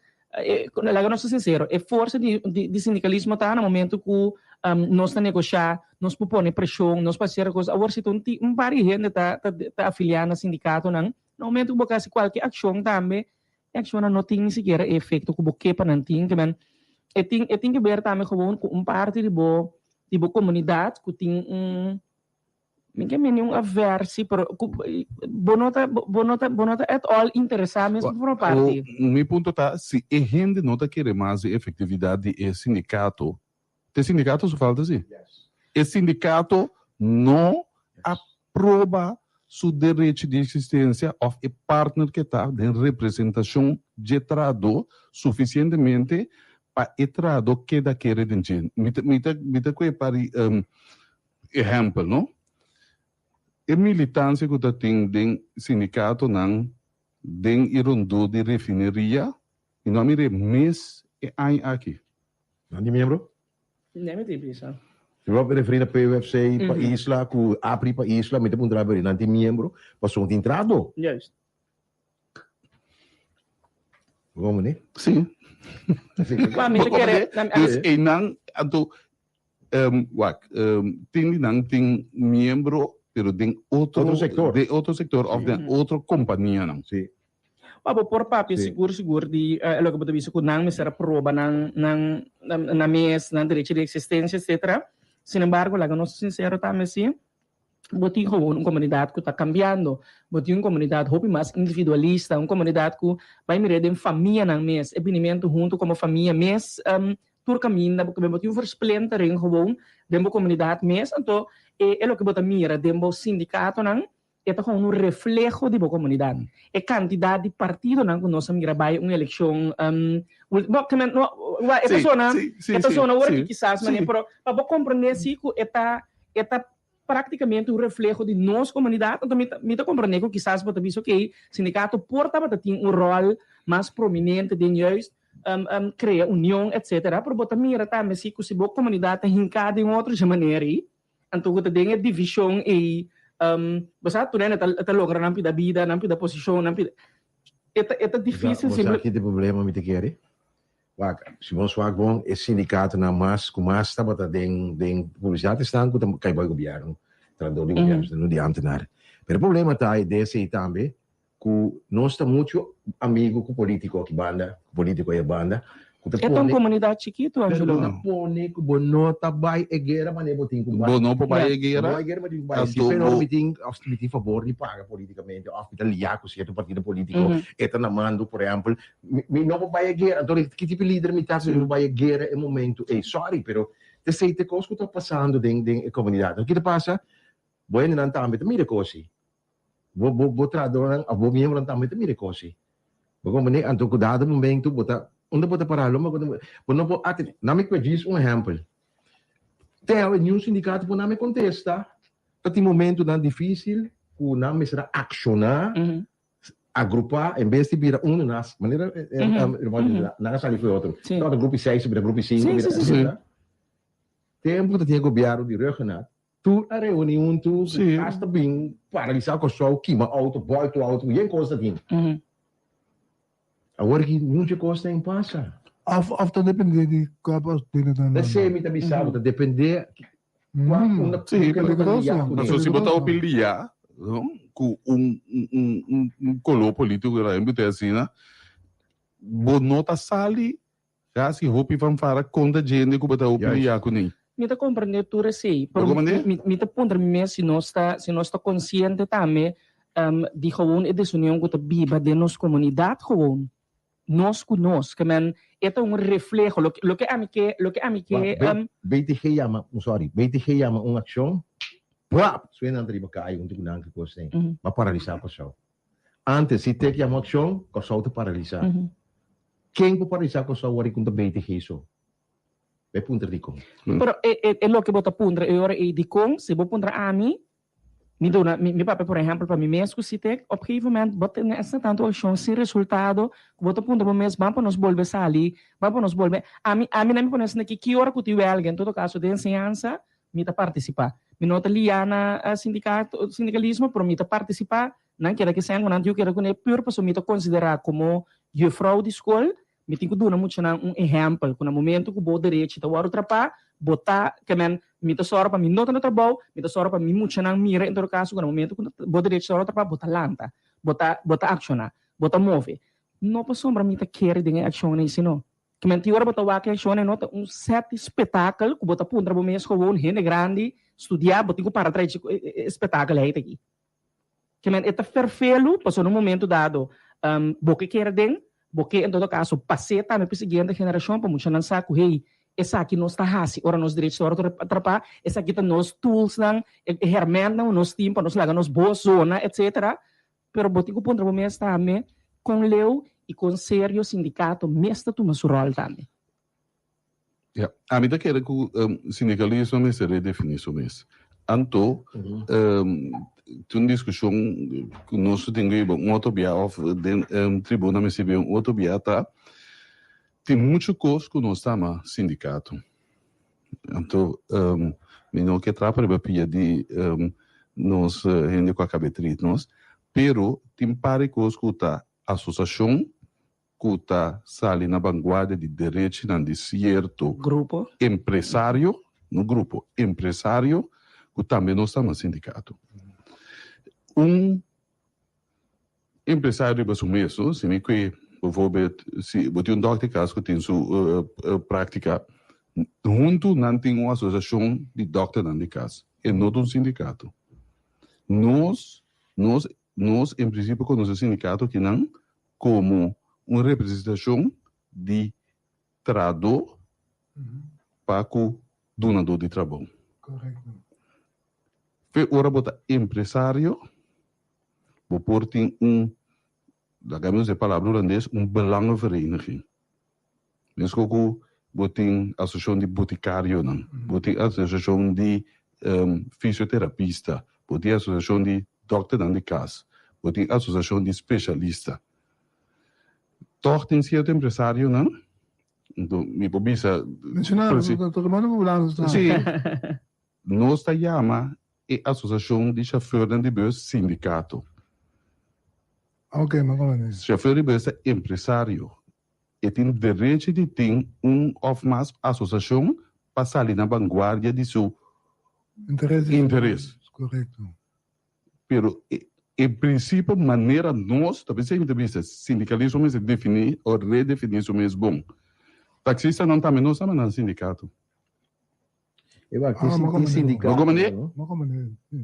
Laga nos ta sincero, e forsa di di sindicalismo ta na momento cu nos ta negocia, nos por pone presion, nos por haci cierto cos. Awor si ta un ti un par di hende ta ta ta afilia na sindicatonan, na momento cu bo haci cualkier accion tambe, e accionnan no tin ni sikiera e efecto cu bo ke pa nan tin. Kimen e tin e tin ke ber tambe gewoon cu un parti di bo di bo comunidad cu tin un Mi ke meni un aversi, pero ku bo no ta bo no ta bo no ta at all interesá mes pa forma parti. Mi punto ta, si e hende no ta kere mas di efektividat di e sindikato, ta e sindikato su falta si. E sindikato no a proba su derecho di eksistensia òf e partner ke ta den representashon dje trahadó sufisientemente pa e trahadó keda kere den dje. Mi ta mi ta mi ta kue pari Ehèmpel, no? E militansia ku ta tin den sindikatonan den i rondó di refineria, mi no a mir'é mes e aña aki. Nan di miembro? Ne mi tin bisa. Si bo referí na PUFC pa isla ku APRI pa isla, mi ta puntra bo, nan tin miembro? Pasobra tin trado. Juist. Bo ne? Sí. Ma mi ta kere. Dus einan anto wak tin di nan tin miembro pero den otro Otro sector. Den otro sector of den otro companianan. Sí. Ma bo por papia sigur sigur di loke bo ta bisa ku nan mester a proba nan nan nan mes, nan derecho di existencia etcetera. Sin embargo laga nos sincero tambe si Bo tin gewoon un komunidat ku ta kambiando. Bo tin un komunidat hopi mas individualista, un komunidat ku bai mir'é den famianan mes, e binimentu huntu komo famia mes tur kaminda, bo bo tin un versplintering gewoon den bo komunidat mes. Anto e e loke bo ta mira den bo sindikatonan e ta gewoon un refleho di bo komunidat. E kantidat di partidonan ku nos a mira bai un elekshon bo ke men no e ta sona e ta sona ora ki kisas manera pero pa bo komprendé si ku e ta E ta práktikamente un refleho di nos komunidat, anto mi ta mi ta komprendé ku kisas bo ta bisa okey, sindikato por tabata tin un ròl mas prominente den juist krea union etcetera, pero bo ta mira tambe si ku si bo komunidat ta hinká den otro dje manera ei, anto ku ta den e divishon ei, bo sa tur hende ta ta logra nan pida bida, nan pida posishon, nan pida e ta e ta difísil Bo sa ki ta e problema mi ta kere? Wak, si bo swak bon, e sindikatonan mas ku mas tabata den den publisidat esnan ku ta kai bai gobièrnu, trahador di gobièrnu, no di ámtenar. Pero e problema ta e desi tambe ku nos ta muchu amigu ku polítiko aki banda, ku polítiko aya banda, ku ta E ta un pone komunidat chikitu, pero Angelo. ku ta pone ku bo no ta bai e guera manera bo tin ku bai. Bo no por bai e Bo guera, no bai e guera manera bo tin ku bai. Si anto pero bo mi tin òf mi tin fabor di paga polítikamente òf mi ta liá ku sierto partido polítiko, e ta na mando, por ehèmpel, Mi, mi no por bai e guera. Anto, ki tipo lider mi ta si mi no bai e guera e momento ei? Sorry, pero t'esei t'e kos ku ta pasando den, den e komunidat. Anto, ki ta pasa? Bo hendenan tambe ta mira e kos ei. Bo, bo, bo trahadornan òf bo miembronan tambe ta mira e kos ei. Bo komprendé? Anto, ku dado momento bo ta, unda bo ta pará? Lo bo, bo no por atendé. Na mi kue djis un ehèmpel. Te awe niun sindikato por na mi kontesta. Ta tin momentonan difísil ku nan mester a akshoná. Agrupá en bes di bira uno nas manera nan a sali for otro. Tabata grupo seis bira grupo sinku bira etcetera. Tempu ta tin e gobièrnu di Rhuggenaath tur a reuní huntu hasta bin paralisá Kòrsou kima outo bòltu outo yen kos ta tin. Awor ki muchu kos ta pasa. Of of ta dependé di kua partido ta Na esei mi ta bisa bo ta dependé kua unda Sí, ku lo ta liá kuné. Pasobra si bo ta hopi liá. ku un un un un koló polítiko la hende ta asina, bo no ta sali hasi hopi fanfara kontra djende ku bo ta hopi liá kuné. Mi ta komprendé tur esei, pero Bo komprendé? mi mi ta puntra mi mes si nos ta si nos ta konsiente tambe di gewoon e desunion ku ta biba den nos komunidat gewoon. Nos ku nos, ke men e ta un refleho, loke loke ami ke loke ami ke. Wak, BTG yama, sorry, BTG yama un akshon, pwap! Suena nan ta riba kaya huntu ku nan ki kos den. Bo a paralisá Kòrsou. Ántes si tek yama un akshon, Kòrsou ta paralisá. Ken por paralisá Kòrsou wòrdu ku ta BTG so? Bai puntra dikon. Pero e e e loke bo ta puntra e ora ei dikon, si bo puntra ami, Mi duna, mi, mi papia por ehempel pa mi mes ku si te op gegeven moment bo tene asina tantu akshon sin resultado ku bo ta puntra bo mes ban pa nos bolbe sali, ban pa nos bolbe, ami, ami nan mi pone asina ki ki ora ku tin wèlga en todo kaso den enseñansa mi ta partisipá. Mi no ta liá na sindikato, sindikalismo pero mi ta partisipá, nan keda ke sèn ku nan tin ku keda kuné pur pasobra mi ta konsiderá komo jufrou di skol Mi tin ku duna muchanan un ehèmpel ku na momentu ku bo derechi ta wòrdu trapá, bo ta, ke men, mi ta sòru pa mi no ta na trabou, mi ta sòru pa mi muchanan mira en todo kaso ku na momentu ku bo derechi ta wòrdu trapá, bo ta lanta, bo ta, bo ta akshoná, bo ta move. No pasobra mi ta kere den e akshonnan ei, sino ke men tin ora bo ta wak e akshonnan ei no ta un sèt di spetakel ku bo ta puntra bo mes gewoon, hende grandi, studiá, bo tin ku para trae e spetakel ei ta aki. Ke men e ta ferfelu pasobra na un momento dado bo ke kere den, bo ke en todo kaso pas'é tambe pa e siguiente generashon pa muchanan sa ku hey, esaki nos ta hasi ora nos derecho ta wòrdu atrapá, esaki ta nos toolsnan, e hèrmèntnan ku nos tin pa nos laga nos bos zona etcetera. Pero bo tin ku puntra bo mes tambe kon leu i kon serio sindikato mes ta tuma su ròl tambe. Ya, ami ta kere ku sindikalismo mester redefiní su mes. Anto, tin un diskushon ku nos tin ku hiba un otro bia òf den tribuna mester bin un otro bia ta, tin muchu kos ku nos ta ama sindikato. Anto, mi no ke trapa riba pia di nos hende ku a kaba e trit nos, pero tin par di kos ku ta asosashon ku ta sali na vanguardia di derechinan di sierto Grupo. empresario, no grupo, empresario, ku tambe nos ta na sindikato. Un empresario riba su mes, no, si mi kue bijvoorbeeld si bo tin un dòkter kas ku tin su práktika, huntu nan tin un asosiashon di dòkternan di kas, e no ta un sindikato. Nos, nos, nos en prinsipio konosé sindikato kinan komo un representashon di trahadó pa ku dunadó di trabou. Fe ora bo ta empresario, bo por tin un, laga mi usa e palabra hulandes, un belangenvereniging. Meskos ku bo tin asosiashon di botikarionan, bo tin asosiashon di fisioterapista, bo tin asosiashon di dòkternan di kas, bo tin asosiashon di spesialista. Tòg tin sierto empresarionan, anto mi por bisa. Menshoná, Sí, nos ta yama e asosiashon di shofèrnan di bùs sindikato. Ok, mi a comprende. Shofèr di bùs ta empresario. E tin derechi di tin un òf mas asosiashon pa sali na vanguardia di su interes. Korekto. Pero e prinsipio manera nos, ta p'esei mi ta bisa, sindikalismo mester definí o redefiní su mes bon. Taksistanan tambe no sa nan sindikato. E wak, tin sindikato. Bo komprendé?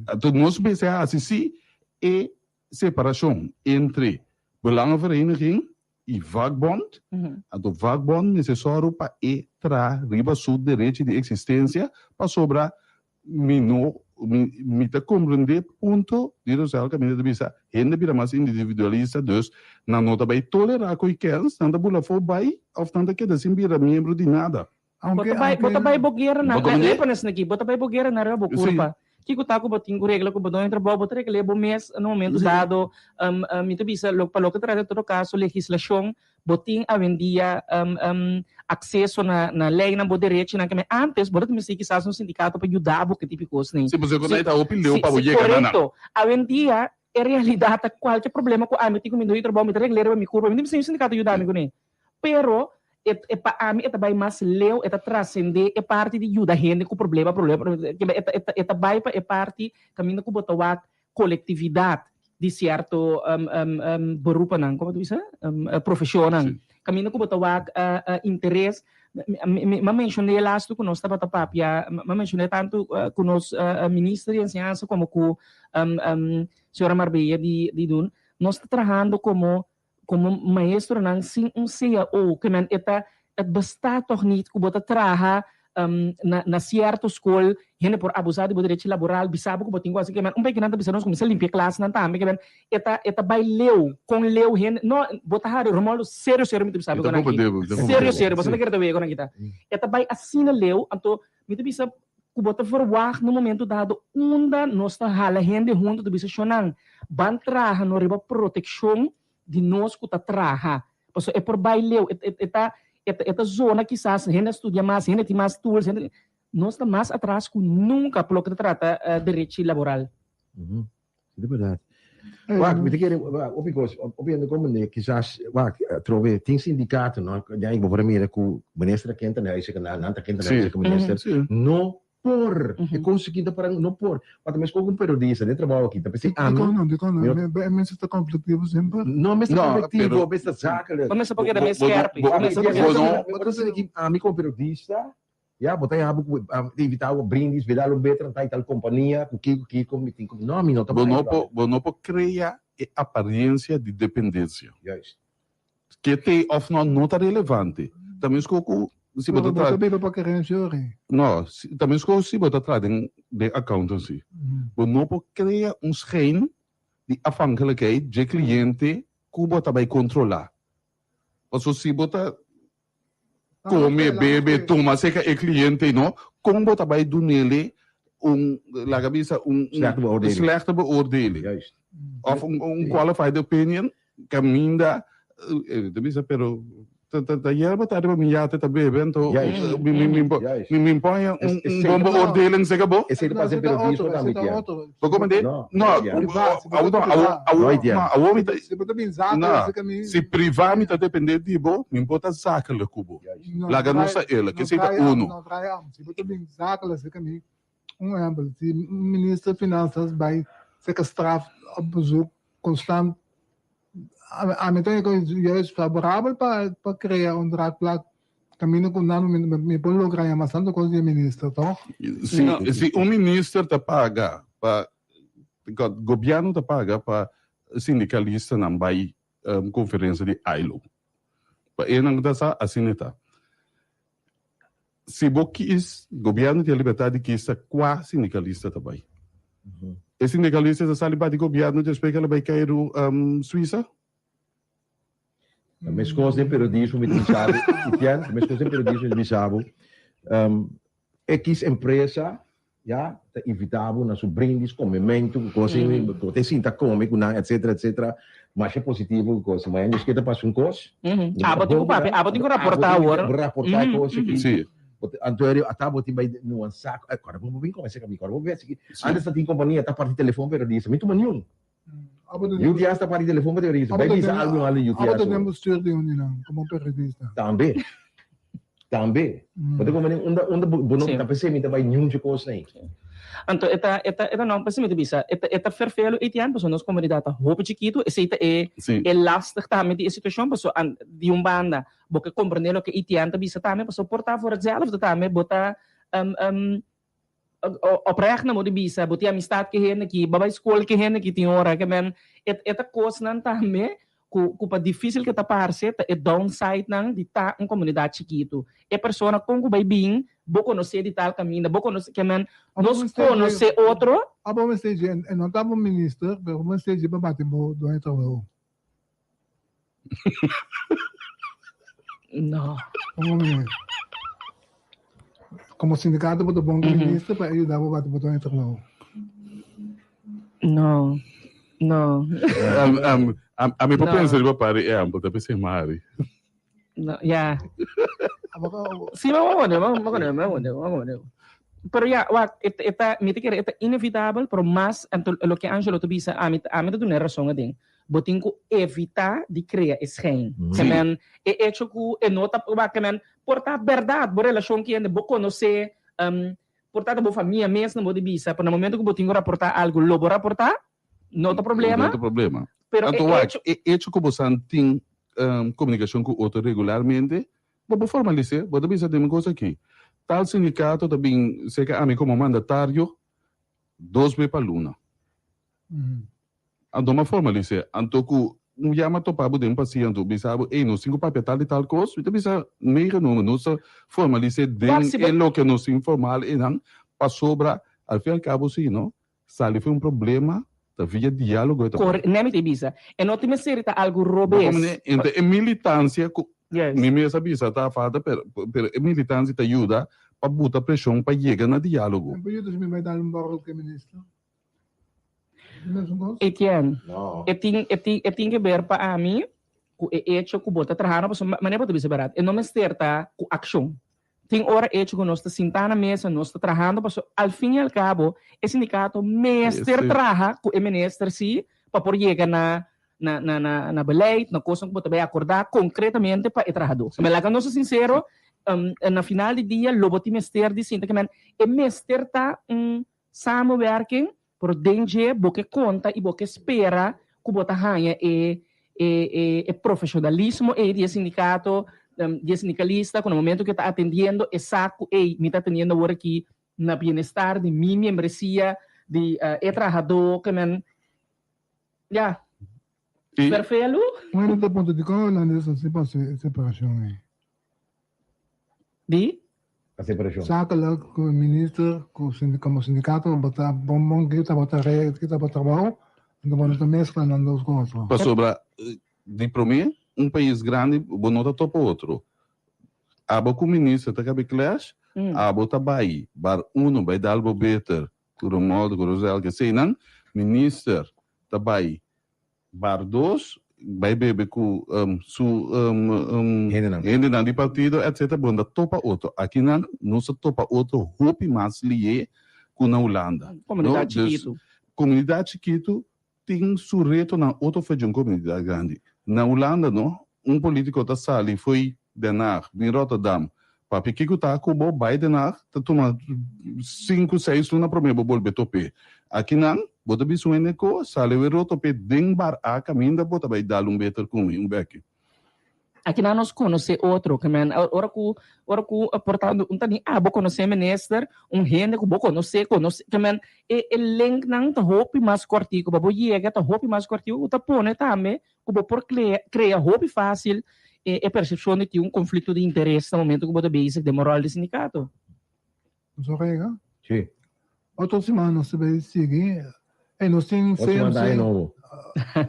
Anto nos mester hasi si e separashon entre belangenvereniging i vakbond, anto vakbond mester sòru pa e traha riba su derechi di eksistensia pasobra mi no mi mi ta komprendé punto di Rosel kaminda ta bisa hende bira mas individualista dus nan no ta bai tolerá ku e kèns nan ta bula afó bai òf nan ta keda sin bira miembro di nada. Bo ta bai, bo ta bai bo guera na, lei pa nesaki, bo ta bai bo guera na riba bo kurpa. Kiko ta ku bo tin ku regla ku bo doño trabou, bo ta regl'é bo mes na momento dado. Mi ta bisa, pa loke ta trata en todo kaso legislashon, bo tin awendia akseso na na leinan, bo derechinan. Keme antes bo ta mester kisas un sindikato pa yuda bo ku e tipo di kosnan. Sí, pasobra ku ta hopi leu pa bo yega na nan. Korekto. Awendia e realidat ta kualke problema ku ami tin ku mi doño trabou, mi ta regl'é riba mi kurpa. Mi ta mester un sindikato yuda mi kuné. Pero e e pa ami e ta bai mas leu, e ta trasendé e parti di yuda hende ku problema, problema, problema. E ta e ta e ta bai pa e parti kaminda ku bo ta wak kolektividat. di sierto beroepennan, como ta bisa? Profesionnan. Caminda cu bo ta wak interes, mi a mencion'é laatste cu nos tabata papia, mi a mencion'é tanto cu nos minister di enseñansa como cu señora Marbella di dun, nos ta trahando como como maestronan sin un cao, ke men e ta, het bestaat toch niet ku bo ta traha na na sierto skol, hende por abusá di bo derechi laboral, bisa bo ku bo tin ku hasi, ke men un peki nan ta bisa nos kuminsá limpia klasnan tambe, ke men e ta e ta bai leu, kon leu hende, no, bo ta hari Romualdo, serio serio mi ta bisa bo kon aki, serio serio, bo sa ta kere ta wega kon aki ta, e ta bai asina leu, anto mi ta bisa ku bo ta verwagt na un momento dado unda nos ta hala hende huntu ta bisa shonnan ban traha no riba protekshon di nos ku ta traha. Pasobra e por bai leu, e e ta e ta zona kisas hende a studia mas, hende tin mas tools, hende nos ta mas atras ku nunka pa loke ta trata derechi laboral. Si ta berdad. Wak, mi ta kere, wak, hopi kos, hopi hende komprende, kisas, wak, atrobe tin sindikato, no, ya bo por a mira ku minister a kenta na huis, nan ta kenta na huis ku minister, no por, e kos aki ta para, no por. Wak, ta meskos ku un periodista den trabou aki, ta p'esei ami. Dikon no, dikon no, e mester ta konfliktivo semper? No mester konfliktivo, mester zakelijk. Bo mester por keda mes skerpi. Bo ta sinti ami komo periodista, Ya, bo ta yabu ku ta invitá bo brindis, beda lo beter ta i tal kompania, ku kiko, kiko, mi tin ku, no, mi no ta Bo no por, bo no por krea e apariencia di dependencia. Juist. Ke t'ei of no, no ta relevante. Ta mesco ku si bo ta Pero bo traha. ta biba pa kerensia ori. No, si, ta mesco si bo ta traha den, den accountancy. Bo no por krea un schijn di afhankelijkheid dje cliente ku bo ta bai kontrolá. Paso si bo ta Come, bebe, tuma cerca e cliente no, con bo ta bay dunele un, laga bisa, un, un Slechte beoordeling. slechte beoordeling. Juist. Of un, un qualified opinion, caminda, eh, ta bisa, pero ta, ta, ta yerba ta riba mi yate ta bebe, anto Juist. mi, mi, mi, Juist. mi, mi poña un, Es- un es bon zeker. beoordeling cerca bo. Esei ta pasa en periodismo tambe, Tian. Bo comprende? No, No, Tian. Priva, si bo awo, ta awo, priva. awo, Nooit, Tian. no, awo mi ta, Si bo ta bin zakelijk, No, si kami. si priva mi ta depende di bo, mi por ta zakelijk ku bo. No, Laga nos draai- ta eerlijk, no esei ta draai am, uno. No draai am. Si bo ta bin zakelijk, si kami. Un ehempel, si minister finanzas bai seka straf op bezoek constant, ami ta juist favorabel pa pa crea un draagvlak Caminda cu nan mi por logra yama santo cos di e minister, toch? Si, si un minister ta paga pa, gobierno ta paga pa sindicalistanan bay conferencia di ILO. Pa enan ta sa, asina e ta. Si bo kies, gobierno tin e libertad di kies ta cua sindicalista ta bay. E sindicalista ta sali bati gobierno despues cu el a bay Cairo, Suiza? Ta meskos den periodismo mi ta bisa bo, Etienne, ta meskos den periodismo mi ta bisa bo, X empresa, ya, ta invita bo na su brindis, komementu, ku kos asina, bo ta sinta kome ku nan, etcetera, etcetera, masha positivo ku kos. Mañana nos ke ta pasa un kos, Abo tin ku papia, abo tin ku raportá awor. Abo raportá e kos aki. Sí. Anto ata bo tin bai nuansa, kòrda bo bin kome serka mi, kòrda bo bin hasi aki. Antes ta tin kompania ta parti telefon periodista, mi tuma niun. UTS ta parti telefon pa periodista. Bai bisa algu al di UTS. Abo ta den bestuur di uninan como periodista. Tambe. Tambe. Bo ta comprende unda unda bo no ta pensé mi ta bai niun dje kos nei. Anto e ta e ta e ta no pensé mi ta bisa e ta e ta ferfelu Etienne pasobra nos komunidat ta hopi chikitu esei ta e e lastig tambe di e situashon pasobra an di un banda bo ke komprende loke Etienne ta bisa tambe pasobra por ta for hetzelfde tambe bo ta Oprecht nan bo di bisa, bo tin amistad ku e hende aki, bo a bai skol ku e hende aki tin ora ke men e e ta kosnan tambe ku ku pa difisil ke ta parse ta e downside nan di ta un komunidat chikitu. E persona kon ku bai bin bo konosé di tal kaminda, bo konosé ke men nos konosé otro. Abo mester dje, e no ta bo minister, pero bo mester dje pa bati bo doño trabou. No. Como sindicato bo ta bon minister pa ayuda bo bati boton e trabou. No. No. Ami por pensa riba pari ehempel, ta pens'e mari. No, ya. Sí, vamos a poner, vamos a poner, vamos a poner, vamos a poner. Pero ya, wak, e ta, e ta, mi ta kere, e ta inevitabel, pero mas, anto loke Angelo ta bisa, ami, ami ta duna e rason aden. Bo tin ku evitá di krea e schijn. Ke men, e echo ku e no ta, wak, ke men, por ta bèrdat bo relashon ku hende, bo konosé, por ta ta bo famia mes nan bo di bisa, pero na momento ku bo tin ku raportá algu, lo bo raportá? No ta problema. No ta problema. Pero Anto e wak, hecho e hecho ku bosan tin komunikashon ku otro regularmente, bo por formalis'é, bo ta bisa den mi kos aki. Tal sindikato ta bin serka ami komo mandatario dos be pa luna. Anto m'a formalis'é. Anto ku un yama topa bo den pasia anto bisa bo, ey nos tin ku papia tal i tal kos, mi ta bisa meegenomen, nos ta formalis'é den e loke nos tin formal einan, pasobra al fin al kabo si no, Sali fu un problema ta via dialogo e ta Kore, ne mi ta bisa. E no tin mester ta algu Bo robes. komende, enta e militancia ku Yes. mi mes a bisa ta falta pero pero e militancia ta yuda pa buta presion pa yega na dialogo. En por yuda si mi bai dal un borrel ku e minister? E mesun kos? Etienne, No. e tin e tin e tin ke ber pa ami ku e echo ku bo ta trahando pasobra manera bo ta bisa berat e no mester ta ku akshon. Tin ora hecho ku nos ta sintá na mesa, nos ta trahando paso al fin y al cabo e sindikato mester traha ku e minister si pa por yega na na na na na beleid, na kosnan ku bo ta bai akordá konkretamente pa e trahadó. Me laga nos ta sinsero, na final di dia lo bo tin mester di sinta ke men e mester ta un samenwerking Pero den dje bo ke konta i bo ke spera ku bo ta haña e e e e profeshonalismo ei di e sindikato, di e sindikalista ku na momento ku e ta atendiendo e sa ku ei mi ta atendiendo awor aki na bienestar di mi miembresia, di e trahadó ke men ya ferfelu. Bueno ta punto dikon Holandes a si pasa e separashon ei? Di? A separashon. Zakelijk ku e minister ku komo sindikato bo ta bon bon ki tabata regel ki tabata trabou anto bo no ta meskla nan dos ku otro. Pasobra di prome un pais grandi bo no ta topa otro. Abo ku minister ta kabe clash abo ta bai bar uno bai dal bo beter ku Romualdo ku Rosel ke eseinan minister ta bai Bar dos, bai bebe ku su hendenan di partido etc. Bo no ta topa otro. Akinan nos ta topa otro hopi mas lié ku na Hulanda. Komunidat chikitu. Komunidat chikitu tin su retonan otro for di un komunidat grandi. Na Hulanda no, un politiko ta sali fo'i Den Haag bin Rotterdam papia kiko ta ku bo bai Den Haag ta tuma sinku seis luna prome bo bolbe top'é. Akinan bo ta bisa un hende ko sali we ro top'é den bar a kaminda bo ta bai dal un beter ku mi un beki. Akinan nos konosé otro ke men ora ku ora ku por ta un ta di abo konosé minister un hende ku bo konosé konosé ke men e e linknan ta hopi mas kòrtiku pa bo yega ta hopi mas kòrtiku ku ta pone tambe ku bo por krea hopi fásil e persepshon di tin un konflikto di interes na momento ku bo ta bezig den bo ròl di sindikato. Nos a rega? Sí. Otro siman nos ta bay sigui. Ey, nos tin Otro siman ta CMC. aña nobo.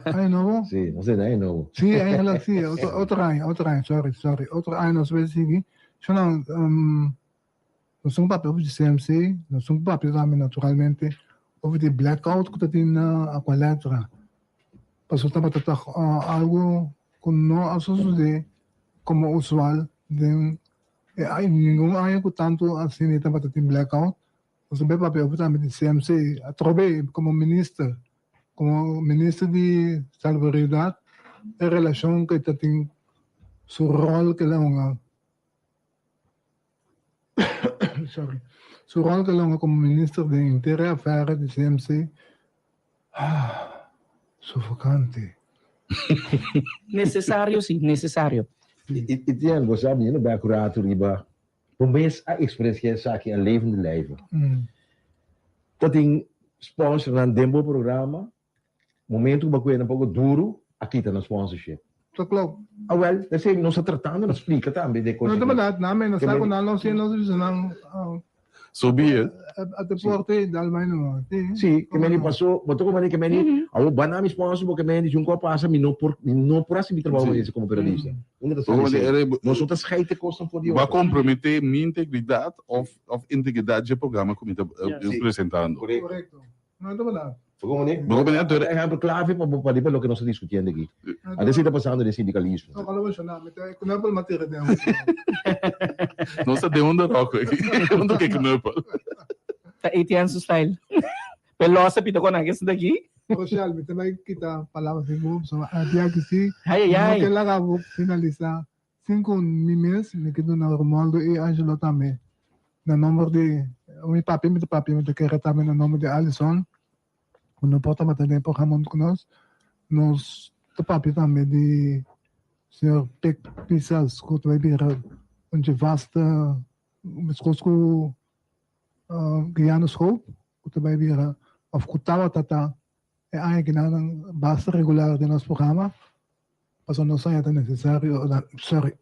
Aña nobo? Sí, nos tin aña nobo. Sí, eigenlijk sí. Otro, otro aña, otro aña, sorry, sorry. Otro aña nos ta bay sigui. Shonnan, um, nos tin papia over di CMC, nos tin papia tambe naturalmente over di blackout ku ta tin na Aqualectra. Pasobra tabata ta algu ku no a sosodé komo usual den e ningun aña ku tantu asina tabata tin blackout. Nos a bai papia over tambe di CMC atrobe komo minister, komo minister di salubridad e relashon ku e ta tin su ròl ku el a hunga. Sorry. Su rol ta longa como minister den henter e affaire di CMC. Ah, sofocante. Necesario si, necesario. Etienne, bo sa mi no bai akurato riba bo mes a eksperensia esaki a levende lijve. Ta tin sponsornan den bo programa Momento ku bo a kueda un poko duru, a kita nan sponsorship. Ta klop. Awel, esei nos ta tratando na splika tambe de kos No ta aki. berdad, nan mei no sa ku nan lo hasi nos bisa nan So be it. A te porte dal bai no. Si. Si, ke meni paso, bo ta komprende ke meni, awor ba na mi sponsor bo ke meni djun ku a pasa mi no por, mi no por hasi mi trabou manera komo periodista. Unda ta sali esei? Nos no ta scheid e kosnan for di Bo a otro. komprometé mi integridat òf òf integridat dje programa ku mi ta presentando. Korekto. No ta berdad. Bo komprende? Bo komprende? Anto E ehempel clave pa pa riba loke nos ta discutiendo aki. Anto esei ta pasando den sindicalismo. No, cuando menciona, mi ta knuppel ma tira den un. Nos ta den un rok aki. Hunto ke knuppel. Ta Etienne su style. Pe losa pita con nan esaki aki. Rochelle, mi ta bai kita palabra di bo, pasobra a dia ki si, Ai, ai, mi no ai. ke laga bo finalisa Sin cu mi mes, mi ke duna Romualdo y Angelo tambe na nomber di mi papi, mi ta papia, mi ta kere tambe na nomber di Alison. ku no por tabata den e programa huntu ku nos. Nos ta papia tambe di señor Pik Pisas ku ta bai bira un dje vaste meskos ku Guiano Schoop ku ta bai bira òf ku tabata ta e aña kinanan basta regular den nos programa pasobra nos aña ta nesesario sorry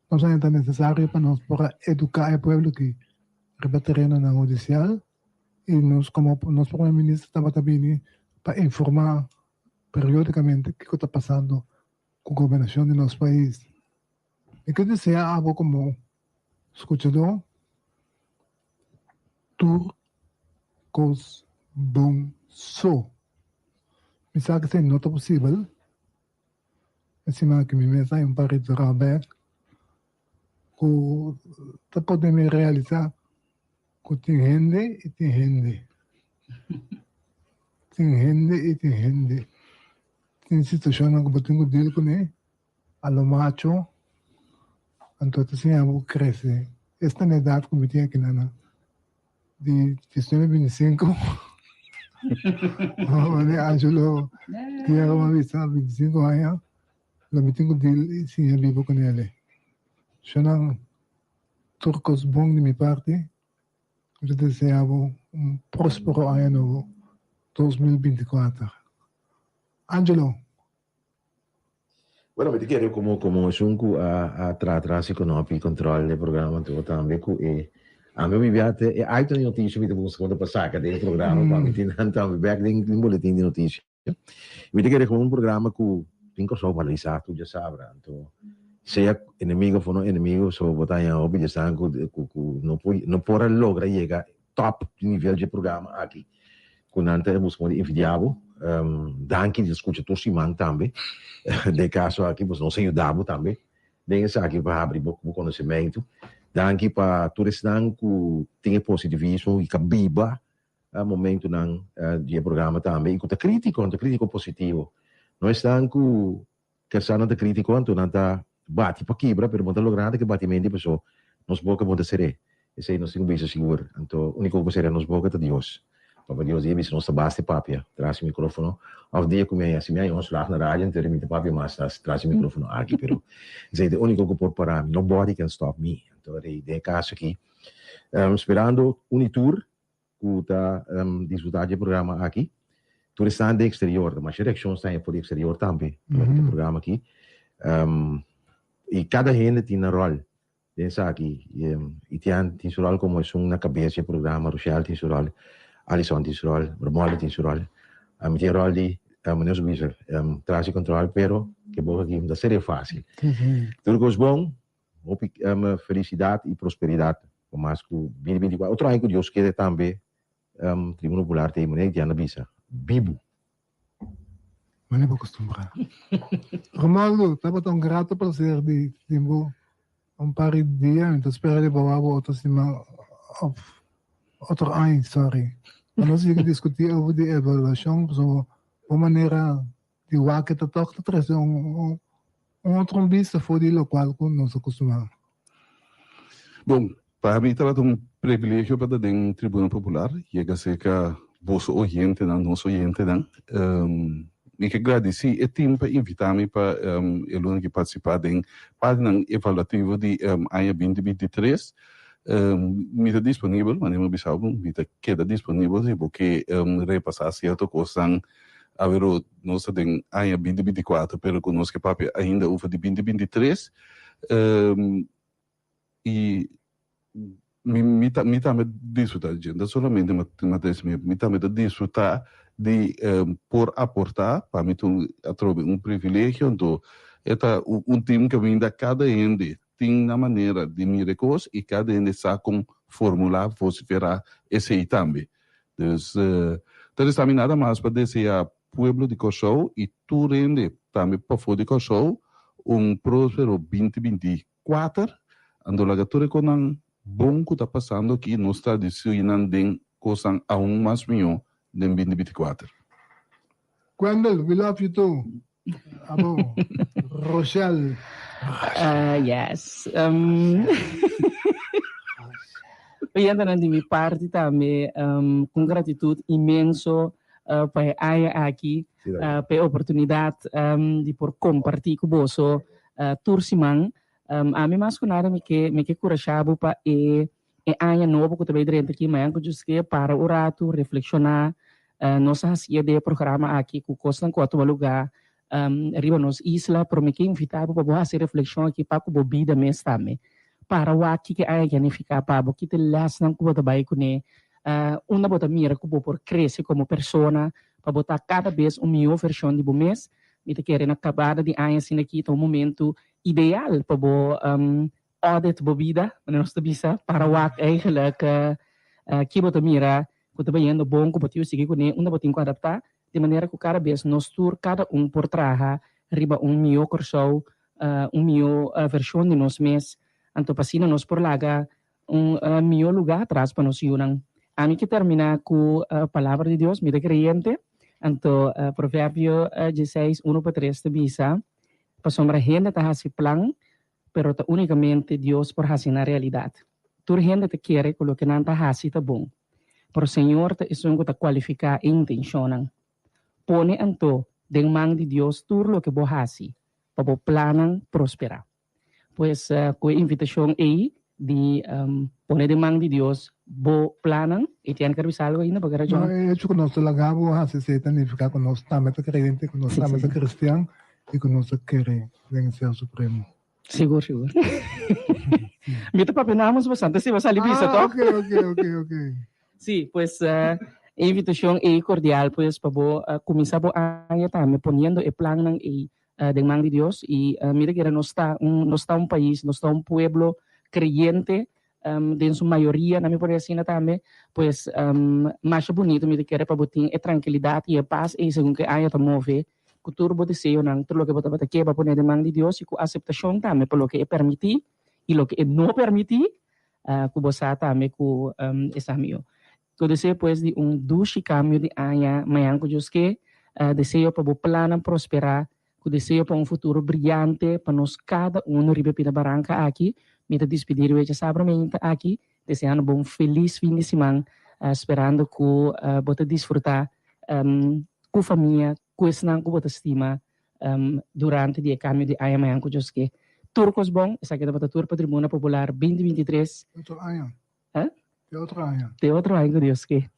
nos aña ta nesesario pa nos por a eduká e pueblo aki riba terenonan hudisial i nos komo nos prome minister tabata bini pa informá periodikamente kiko ta pasando ku gobernashon di nos pais. Mi ke desea abo komo skuchadó tur kos bon so. Mi sa ku esei no ta posibel, e siman aki mi mes a un par di trabou bek ku ta pone mi realisá ku tin hende i tin hende. Tin hende i tin hende. Tin situashonnan ku bo tin ku deal kuné. A lo macho, anto ta siña bo crece. Esta na edad cu mi tin aki nan, di diesnuebe binticinco. Mane Angelo Guerra a bisa binticinco aña, lo mi tin cu deal y siña biba cu nele. Shonan, tur cos bon di mi parti. Mi ta desea bo un prospero aña nobo 2024. Angelo. Bueno, mi ta kere como como esun cu a a traha tras e konopi control e programa anto tambe cu e ami mi bia te e item di noticia mi ta busca cuando pa saca den e programa pa mi tin nan tambe bek den den boletin di noticia. Mi ta kere como un programa cu tin Kòrsou paralisa tur djasabra anto sea enemigo of no enemigo so bo ta haña hopi djesnan cu cu cu no por no por a logra yega top nivel dje programa aki cu nan ta busca modo di envidia bo. Danki di scucha tur siman tambe. Den e caso aki pues nos a yuda bo tambe den esaki pa habri bo conocimento. Danki pa tur esnan cu tin e positivismo y ca biba momentonan di e programa tambe y cu ta critico, nan ta critico positivo. No esnan cu Kesa nan ta critico anto nan ta bati pa kibra pero bo ta logra nada ke batimenti paso nos boca bon ta seré esey nos tin ku bisa sigur anto unico ku por sera nos boca ta Dios papa Dios dia bisa nos ta basta e papia tras e microfono of dia ku mi a si mi a un slag na radio anto mi ta papia mas tras e microfono aki pero esey ta e unico ku por para mi nobody can stop me anto den e caso aki sperando un y tur ku ta disfrutá di e programa aki. Tur esnan den eksterior, ta masha reakshon sta for di eksterior tambe pa loke ta e programa aki. I kada hende tin nan ròl den esaki. Itian tin su ròl komo esun na kabes di e programa, Rochelle tin su ròl, Alison tin su ròl, Romualdo tin su ròl. Mi tin e ròl di, manera su bisa, tras di kòntròl, pero ke boka aki no ta seria fásil. Tur kos bon. Hopi felicidad y prosperidad pa mas cu bini 24 otro aña cu Dios kere tambe Tribuna Popular ta e manera di anda bisa bibu. Mane bo costumbrá. Romaldo, tabata un grato placer di tin bo un par di dia. Mi ta spera di bo wak bo otro siman of otro aña, sorry. Pa nos sigui discuti over di evaluacion pasobra bo manera di wak ta tok ta trece un Un otro bista for di locual cu nos a custumá. Bon, pa mi tabata un privilegio pa ta den Tribuna Popular, yega cerca boso oyentenan, nos oyentenan. Mi ke gradisí e team pa invitá mi pa e luna aki partisipá den partinan evaluativo di aña binti 23. Mi ta disponibel, manera mi a bisa bo, mi ta keda disponibel si bo ke repasá sierto kosnan. Awero nos ta den aña binti 24, pero ku nos ke papia ainda over di binti 23. I mi mi ta mi tambe disfrutá di dje, no ta solamente Matthijs mi, mi tambe ta disfrutá di por aportá, pa mi ta un atrobe un privilegio, anto e ta un team kaminda kada hende tin nan manera di mira e kos i kada hende sa kon formulá, vosiferá esei tambe. Dus ta resta mi nada mas pa deseá pueblo di Kòrsou i tur hende tambe pafó di Kòrsou un próspero 2024. Anto laga tur e konan bon ku ta pasando aki nos tradusí nan den kosnan aun mas mihó den 2024. Gwendel, we love you too. Abo, Rochelle. Uh, yes. Um... Oyentenan di mi parti tambe ku un gratitut inmenso pa e aña aki, pa e oportunidat di por kompartí ku boso tur siman. Ami mas ku nada mi ke mi ke kurashá bo pa e e aña nobo ku ta bai drenta aki mañan ku Dios ke para un ratu, reflekshoná. Nos a hasié den e programa aki ku kosnan ku a tuma lugá riba nos isla, pero mi ke invitá bo pa bo hasi e reflekshon aki pa ku bo bida mes tambe. Para wak kiko e aña aki a nifiká pa bo, ki ta e lèsnan ku bo ta bai kuné, unda bo ta mira ku bo por krese komo persona pa bo ta kada bes un mihó vershon di bo mes. Mi ta kere na kabada di aña asina aki ta un momentu ideal pa bo audit bo bida, manera nos ta bisa, para wak eigenlijk ki bo ta mira ku ta bayendo bon, ku bo tin ku sigui kuné, unda bo tin ku adaptá, di manera ku kada bes nos tur, kada un por traha riba un mihó Kòrsou, un mihó vershon di nos mes, anto pa asina nos por laga un mihó lugá atras pa nos yunan. Ami ke terminá ku palabra di Dios, mi ta kreyente, anto Proverbio dieseis, unu pa tres ta bisa, Pasobra hende ta hasi plan, pero ta únikamente Dios por hasi nan realidat. Tur hende ta kere ku loke nan ta hasi ta bon, pero Señor ta esun ku ta kualifiká e intenshonnan. Pone anto den man di Dios tur loke bo hasi, pa bo plannan prosperá. Pues, ku e invitashon ei di pone den man di Dios bo plannan, Etienne ker bisa algu ainda? Bo ker No, e hecho ku nos ta laga bo hasi esei ta nifiká ku nos tambe ta kreyente, ku nos tambe ta kristian i ku nos ta kere den e Ser Supremo. Sigur, sigur. Mi ta papia namens bastante si bo sali bisa, Ah, toch? ok, ok, ok, ok. Sí, pues e invitashon ei kordial pues pa bo kuminsá bo aña tambe poniendo e plannan ei den man di Dios i mira kere nos ta un nos ta un pais, nos ta un pueblo kreyente den su mayoria nan mi por asina tambe, pues masha bunito mi ta kere pa bo tin e trankilidat i e pas ei segun ku e aña ta move ku tur bo deseonan, tur loke bo tabata ke bo a pone den man di Dios i ku aseptashon tambe pa loke e permití i loke e no permití ku bo sa tambe ku e sa mihó. Ku deseo pues di un dushi kambio di aña mañan ku Dios ke, deseo pa bo plannan prosperá, ku deseo pa un futuro briante pa nos kada uno riba e pida baranka aki, mi ta dispidí riba e djasabra meinta aki, deseando bo un felis fin di siman, sperando ku bo ta disfrutá ku famia, ku esnan ku bo ta stima durante di e kambio di aña mañan ku Dios ke. Tur kos bon, esaki tabata tur pa Tribuna Popular 2023. Otro aña. Huh? Te otro aña. Te otro aña ku Dios ke.